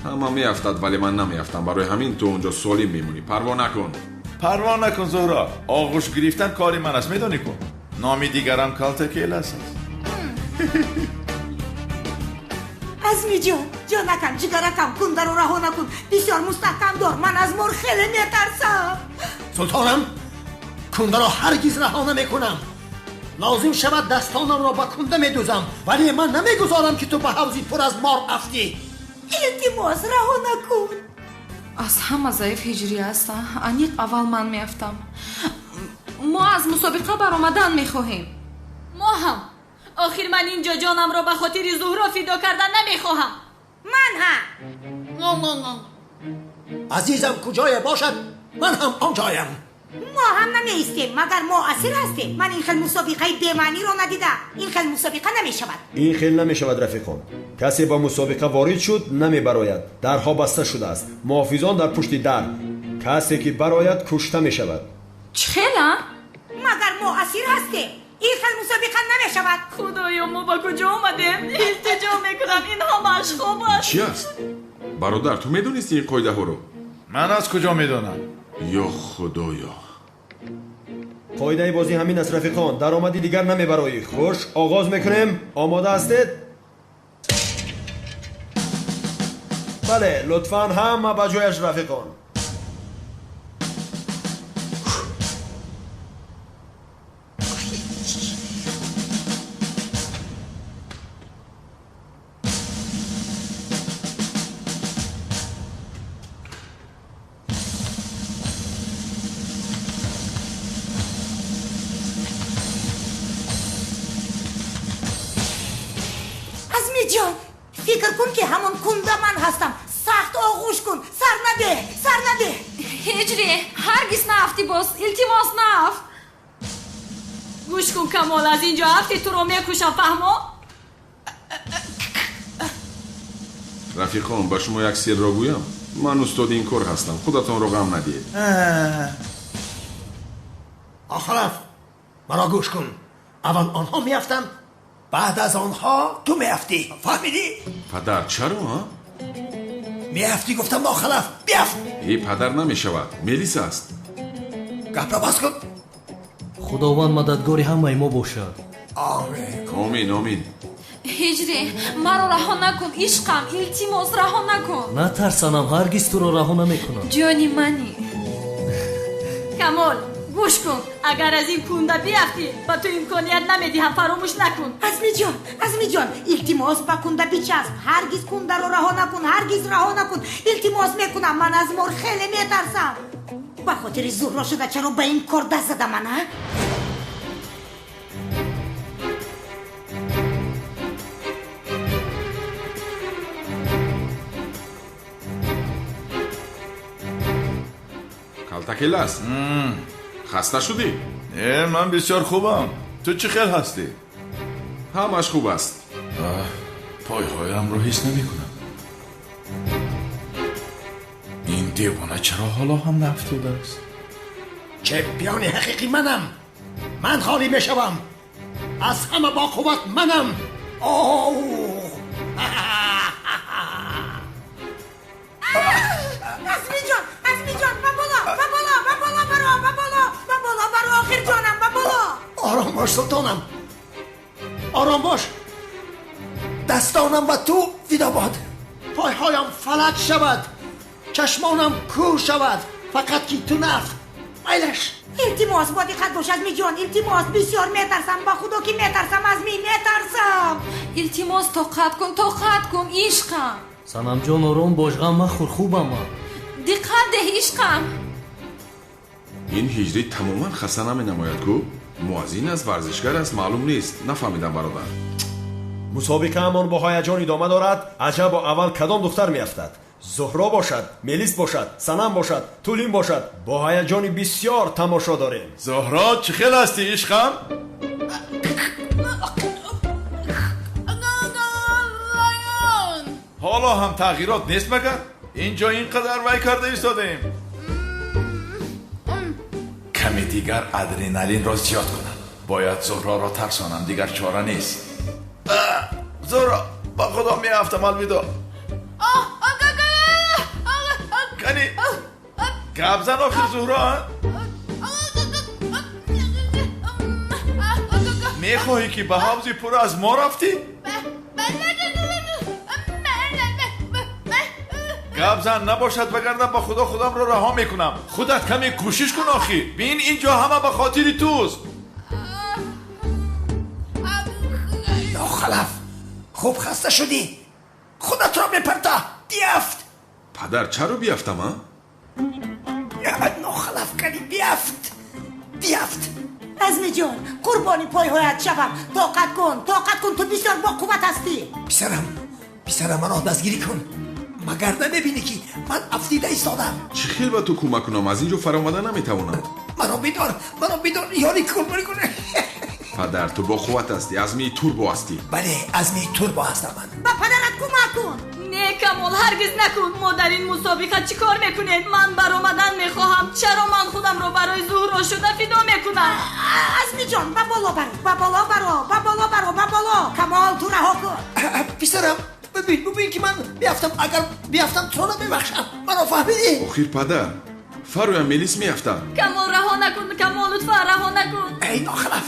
Ҳама меафтад, вале ман намеафтам. Барои ҳамин ту онҷо солим мемонӣ. Парво накун. Парво накун, Зуҳро. Оғӯш гирифтан кори ман аст, медонӣ ку? Номи дигарам Калтакелас аст. Азмиҷон, ҷонакам, ҷигаракам, кундаро раҳо накун. Бисёр мустаҳкам дор. Ман аз мор хеле метарсам. Султонам, кундаро ҳаргиз раҳо намекунам. Лозим шавад дастонамро ба кунда медӯзам, вале ман намегузорам ки ту ба ҳавзи пур аз мор афтӣ. Илтимос, раҳо накун. Аз ҳама заиф ҳиҷрӣ аст. Аниқ аввал ман меафтам. Мо аз мусобиқа баромадан мехоҳем. Мо ҳам. Охир ман инҷо ҷонамро ба хотири Зуҳро фидо кардан намехоҳам. Ман ҳам. Азизам куҷое бошад, ман ҳам он ҷоям. Мо ҳам намеистем, магар мо асир ҳастем. Ман ин хел мусобиқаи бемаъниро надидам. Ин хел мусобиқа намешавад. Ин хел намешавад, рафиқон. Касе ба мусобиқа ворид шуд, намебарояд. Дарҳо баста шудааст. Муҳофизон дар пушти дар. Касе ки барояд, кушта мешавад. Чӣ хела? Магар мо асир ҳастем? Ин хел мусобиқа намешавад. Худоё, мо ба куҷо омадем? Илтиҷо мекунам, ин ҳамааш хоб аст. Чӣ аст? Бародар, ту медонисти ин қоидаҳоро? Ман аз куҷо медонам? Ё худоё. Қоидаи бозӣ ҳамин аст, рафиқон. Даромади дигар намебароӣ. Хуш, оғоз мекунем. Омода ҳастед? Бале, лутфан ҳама ба ҷояш, рафиқон. Азмиҷон, фикр кун ки ҳамон кунда ман ҳастам. Сахт оғӯш кун, сар надеҳ, сар надеҳ. Ҳиҷрӣ, ҳаргиз Ҳаргиз наафтӣ боз, илтимос наафт. Гӯш кун Камол, аз инҷо афти туро мекушам, фаҳмо? Рафиқон, ба шумо як сирро гӯям. Ман устоди ин кор ҳастам, худатонро ғам надиҳед. Охилаф, маро гӯш кун. Аввал онҳо меафтанд, баъд аз онҳо ту меафтӣ. Фаҳмидӣ? Падар, чаро? Меафтӣ гуфтам, нохалаф, биафт. Э, падар, намешавад, Мелис аст. Гапро бас кун. Худованд мададгори ҳамаи мо бошад. Омин. Омин, омин. Ҳиҷрӣ, маро раҳо накун, ишқам, илтимос раҳо накун. Натарс, санам, ҳаргиз туро раҳо намекунам. Ҷони мани. Камол, гӯш кун, агар аз ин кунда биафтӣ, ба ту имконият намедиҳам, фаромӯш накун. Азмиҷон, Азмиҷон, илтимос ба кунда бичасп, ҳаргиз кундаро раҳо накун, ҳаргиз раҳо накун. Илтимос мекунам, ман аз мор хеле метарсам. Ба хотири Зуҳро шуда чаро ба ин кор даст задам ман, а? Калтакелас, хаста шудӣ? Э, ман бисёр хубам. Ту чӣ хел ҳастӣ? Ҳамаш хуб аст. Пойҳоямро ҳис намекунам. Ин девона чаро ҳоло ҳам наафтодааст? Чемпиони ҳақиқӣ манам. Ман ғолиб мешавам. Аз ҳама боқувват манам. Азмиҷон, Азмиҷон, ба боло, ба боло, ба боло баро, ба боло, ба боло баро, охир ҷонам, ба боло. Ором бош, султонам, ором бош. Дастонам ба ту фидо бод. Пойҳоям фалаҷ шавад, чашмонам кӯр шавад, фақат ки ту нафт. Майлаш. Илтимос, бо диққат бош, Азмиҷон, илтимос, бисёр метарсам, ба худо ки метарсам, Азми, метарсам. Илтимос, тоқат кун, тоқат кун, ишқам. Санамҷон, ором бош, ғам махӯр, хубам ман. Диққат деҳ, ишқам. Ин ҳиҷрӣ тамоман хаста наменамояд ку? Муаззин аст, варзишгар аст, маълум нест. Нафаҳмидам, бародар. Мусобиқаамон бо ҳаяҷон идома дорад. Аҷабо аввал кадом духтар меафтад? Зуҳро бошад, Мелис бошад, Санам бошад, Тулин бошад. Бо ҳаяҷони бисёр тамошо дорем. Зуҳро, чӣ хел ҳастӣ, ишқам? Ҳоло ҳам тағйирот нест магар? Инҷо ин қадар вай карда истодаем. Каме дигар адреналинро зиёд кунам. Бояд Зуҳроро тарсонам, дигар чора нест. Зуҳро, ба худо меафтам, алвидо. Кани, гап зан охир, Зуҳро. Мехоҳӣ ки ба ҳавзи пур аз мо рафтӣ? Гап зан, набошад вагарна ба худо худамро раҳо мекунам. Худат каме кӯшиш кун охир. Бин, инҷо ҳама ба хотири туст. Нохалаф, хуб хаста шудӣ. Худатро мепарта, биафт. Падар, чаро биафтам, а? Нохалаф, кани биафт, биафт. Азмиҷон, қурбони пойҳоят шавам. Тоқат кун, тоқат кун, ту бисёр боқувват ҳастӣ. Писарам, писарам, маро дастгирӣ кун. Магар намебинӣ ки ман афтида истодам? Чӣ хел ба ту кӯмак кунам? Аз ин ҷо фаромада наметавонам. Маро бидор, маро бидор, ёрӣ кун. Падар, ту боқувват ҳастӣ, азмии турбо ҳастӣ. Бале, азмии турбо ҳастам ман. Ба падарат кӯмак кун. Не, Камол, ҳаргиз накун. Мо дар ин мусобиқа чӣ кор мекунем? Ман баромадан мехоҳам. Чаро ман худамро барои Зуҳро шуда фидо мекунам? Азмиҷон, ба боло баро, ба боло баро, ба боло баро, ба боло. Камол, ту раҳо кун. Писарам, бибин, бибин ки ман биафтам. Агар биафтам туро намебахшам. Маро фаҳмидӣ? Охир падар, фароям Мелис меафтад. Камол, раҳо накун. Камол, лутфан раҳо накун. Эй нохалаф,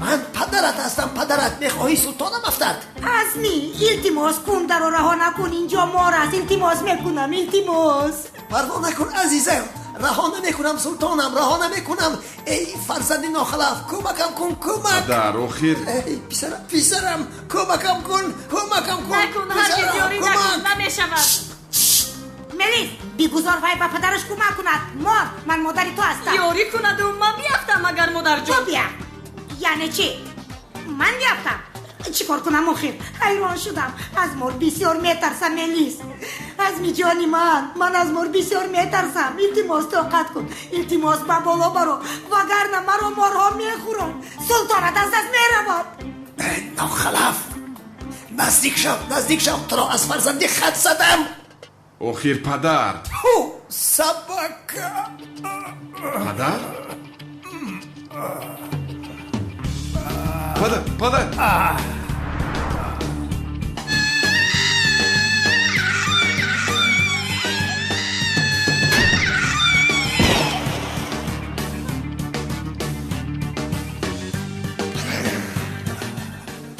ман падарат ҳастам, падарат. Мехоҳӣ султонам афтад? Азми, илтимос, кундаро раҳо накун. Инҷо мор аст. Илтимос мекунам, илтимос. Парво накун, азизам, раҳо намекунам, султонам, раҳо намекунам. Эй фарзанди нохалаф, кӯмакам кун, кӯмак. Падар, охир. Эй писарам, писарам, кӯмакам кун, кӯмакам кун. Накун, ҳаргиз ёрӣ накун, намешавад. Мелис, бигузор вай ба падараш кӯмак кунад. Мор, ман модари ту ҳастам. Ёрӣ кунаду ман биафтам, магар модарҷон? Ту биафт. Яъне чӣ? Ман биафтам? Чӣ кор кунам охир? Ҳайрон шудам. Аз мор бисёр метарсам, Мелис. Азми ҷони ман, ман аз мор бисёр метарсам. Илтимос, тоқат кун. Илтимос, ба боло баро, вагарна маро морҳо мехӯранд. Султонат аз даст меравад. Нохалаф, наздик шав, наздик шав, туро аз фарзандӣ хат задам. Охир падар. Ту собака. Падар? Падар, падар.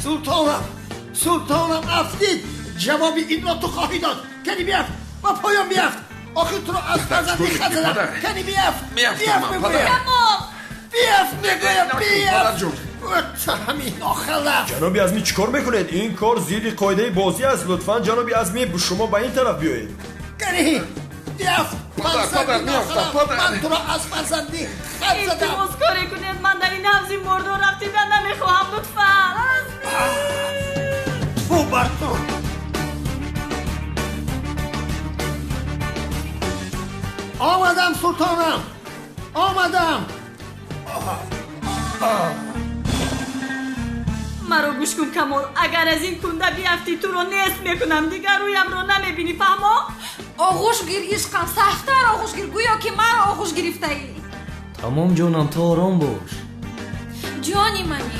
Султонам, султонам афтид. Ҷавоби инро ту хоҳӣ дод. Кани биафт, ба поён биафт. Охир туро аз фарзандӣ хат задам. Кани биафт, биафт мегӯям. Биафт мегӯям, биафт. Ҳамин нохалаф. Ҷаноби Азмӣ, чӣ кор мекунед? Ин кор зидди қоидаи бозӣ аст. Лутфан ҷаноби Азмӣ, шумо ба ин тараф биёед. Кани биафт, фарзанди нохалаф. Ман туро аз фарзандӣ хат задам. Илтимос, коре кунед, ман дар ин ҳавзи мордор рафтидан намехоҳам. Лутфан. Фу бар ту. Омадам, султонам, омадам. Маро гӯш кун, Камол. Агар аз ин кунда биафтӣ, туро нест мекунам. Дигар рӯямро намебинӣ, фаҳмо? Оғӯш гир, ишқам, сахттар оғӯш гир, гӯё ки маро оғӯш гирифтаӣ. Тамом ҷонам, ту ором бош. Ҷони мани.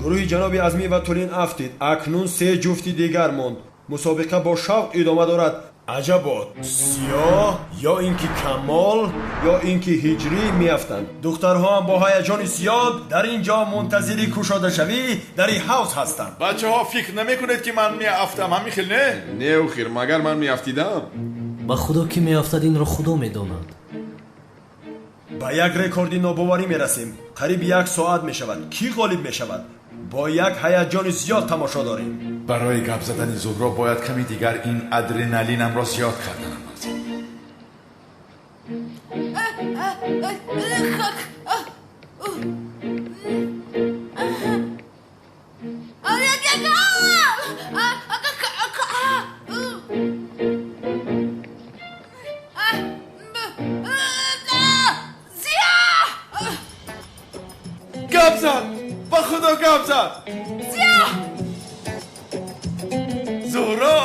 Гурӯҳи ҷаноби Азмӣ ва Тулин афтид. Акнун се ҷуфти дигар монд. Мусобиқа бо шавқ идома дорад. Аҷабо, Сиёҳ ё ин ки Камол ё ин ки Ҳиҷрӣ меафтанд. Духтарҳо ҳам бо ҳаяҷони зиёд дар ин ҷо мунтазири кушодашавӣ дар ин ҳавз ҳастанд. Бачаҳо, фикр намекунед ки ман меафтам, ҳамин хел не? Не, охир, магар ман меафтидам? Ба худо, ки меафтад, инро худо медонад. Ба як рекорди нобоварӣ мерасем. Қариб як соат мешавад. Кӣ ғолиб мешавад? Бо як ҳаяҷони зиёд тамошо дорем. Барои гап задани Зуҳро бояд ками дигар ин адреналинамро зиёд карданам лозим. Гап зад! Ба худо гап зад! Зуҳро!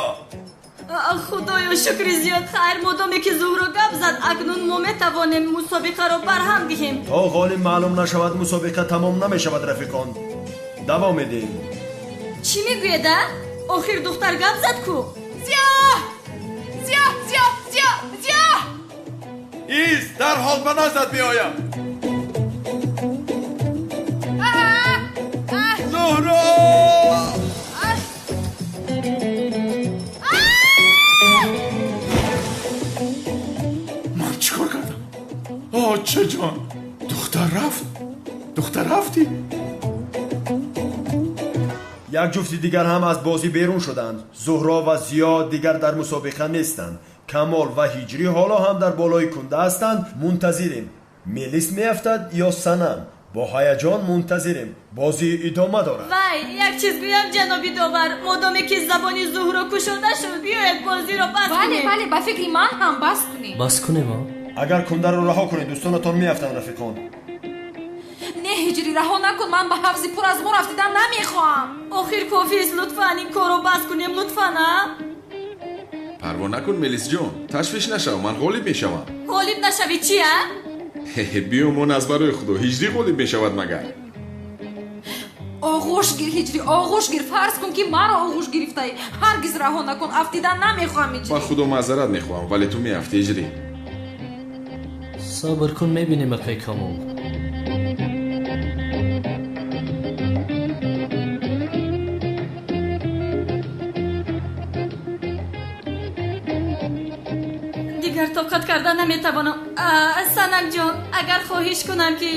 Худоё, шукри зиёд. Хайр, модоме ки Зуҳро гап зад, акнун мо метавонем мусобиқаро барҳам диҳем. То ғолиб маълум нашавад, мусобиқа тамом намешавад, рафиқон. Давом медиҳем. Чӣ мегӯед, а? Охир духтар гап зад ку? Зиё! Зиё, зиё, зиё, зиё! Ист, дарҳол ба наздат меоям. Зуҳро! Ман чӣ кор кардам? Оча ҷон, духтар рафт, духтар рафтӣ. Як ҷуфти дигар ҳам аз бозӣ берун шуданд. Зуҳро ва Зиё дигар дар мусобиқа нестанд. Камол ва Ҳиҷрӣ ҳоло ҳам дар болои кунда ҳастанд. Мунтазирем, Мелис меафтад ё Санам. Бо ҳаяҷон мунтазирем. Бозӣ идома дорад. Вай, як чиз гӯям, ҷаноби довар. Модоме ки забони Зуҳро кушода шуд, биёед бозиро бас Бале, кунем. бале, ба фикри ман ҳам бас кунем. Бас кунем, а? Агар кундаро раҳо кунед, дӯстонатон меафтанд, рафиқон. Не, Ҳиҷрӣ, раҳо накун. Ман ба ҳавзи пур аз мор афтидан намехоҳам. Охир кофист, лутфан ин корро бас кунем, лутфан, а? Парво накун, Мелисҷон, ташвиш нашав, ман ғолиб мешавам. Ғолиб нашавӣ чи, а? Биёмон, аз барои худо, Ҳиҷрӣ ғолиб мешавад магар. Оғӯш гир, Ҳиҷрӣ, оғӯш гир. Фарз кун ки маро оғӯш гирифтаӣ. Ҳаргиз раҳо накун, афтидан намехоҳам, Ҳиҷрӣ. Ба худо маъзарат мехоҳам, вале ту меафтӣ, Ҳиҷрӣ. Сабр кун, мебинем, акай Камол. Дигар тоқат карда наметавонам. Санамҷон, агар хоҳиш кунам ки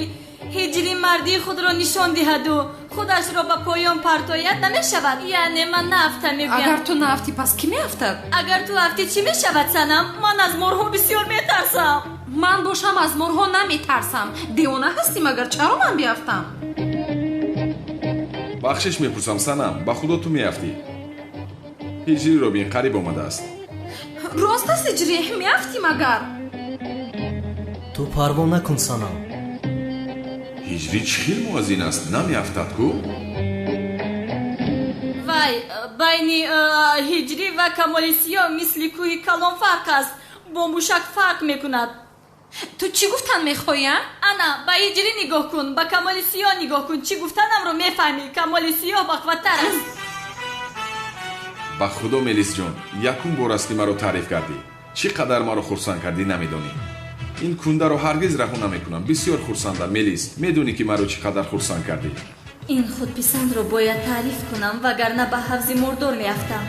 Ҳиҷрӣ мардии худро нишон диҳаду Худашро ба поён партояд намешавад. Яъне ман наафтам мегӯям. Агар ту наафтӣ, пас кӣ меафтад? Агар ту афтӣ, чӣ мешавад, Санам? Ман аз морҳо бисёр метарсам. Ман бошам аз морҳо наметарсам. Девона ҳастӣ магар? Чаро ман биафтам? Бахшиш мепурсам, Санам, ба худо ту меафтӣ. Ҳиҷриро бин, қариб омадааст. Рост аст, Ҳиҷрӣ, меафтӣ магар? Ту парво накун, Санам. Ҳиҷрӣ чӣ хел муаззин аст, намеафтад ку? Вай, байни Ҳиҷрӣ ва Камоли Сиёҳ мисли кӯҳи калон фарқ аст. Бо мушак фарқ мекунад. Ту чӣ гуфтан мехоҳӣ, а? Ана, ба Ҳиҷрӣ нигоҳ кун, ба Камоли Сиёҳ нигоҳ кун. Чӣ гуфтанамро мефаҳмӣ. Камоли Сиёҳ бақваттар аст. Ба худо, Мелисҷон, якум бор аст ки маро таъриф кардӣ. Чӣ қадар маро хурсанд кардӣ, намедонӣ. Ин кундаро ҳаргиз раҳо намекунам. Бисёр хурсандам, Мелис. Медонӣ ки маро чӣ қадар хурсанд кардӣ. Ин худписандро бояд таъриф кунам, вагарна ба ҳавзи мурдор меафтам.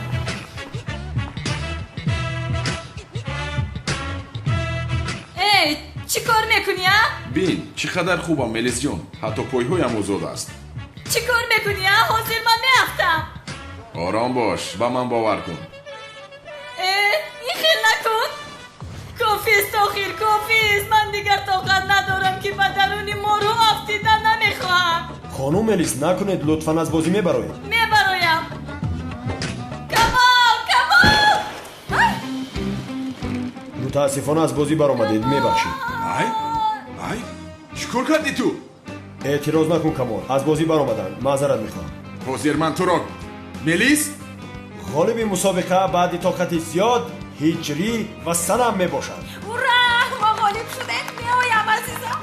Эй, чӣ кор мекунӣ, а? Бин, чӣ қадар хубам, Мелисҷон. Ҳатто пойҳоям озод аст. Чӣ кор мекунӣ, а? Ҳозир ман меафтам. Ором бош, ба ман бовар кун. Э, ин хел накун. Кофист, охир, кофист. Ман дигар тоқат надорам ки ба даруни морҳо афтида намехоҳам. Хонум Мелис, накунед, лутфан аз бозӣ мебароед. Мебароям. Камол, Камол! Мутаассифона аз бозӣ баромадед, мебахшед. Ай, ай, чӣ кор кардӣ ту? Эътироз накун, Камол, аз бозӣ баромаданд, маъзарат мехоҳам. Ҳозир ман туро. Мелис? Ғолиби мусобиқа баъди тоқати зиёд Ҳиҷрӣ ва Санам мебошанд. Ура! Мо ғолиб шудем! Меоям, азизам.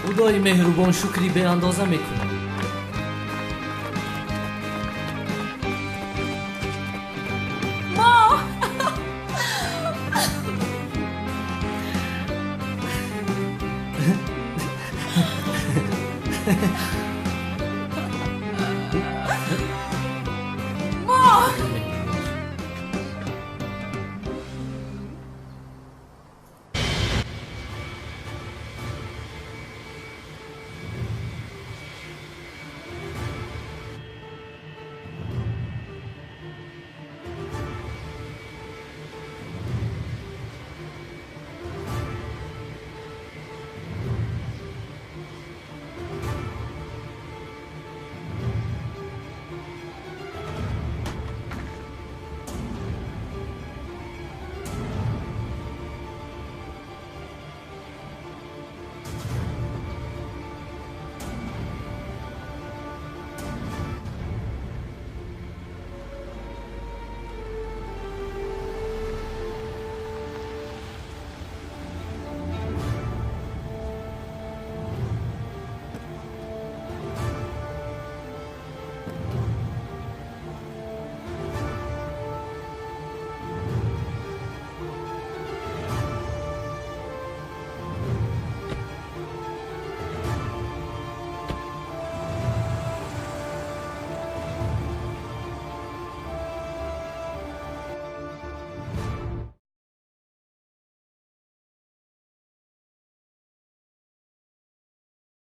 Худои меҳрубон шукри беандоза мекунам. Мо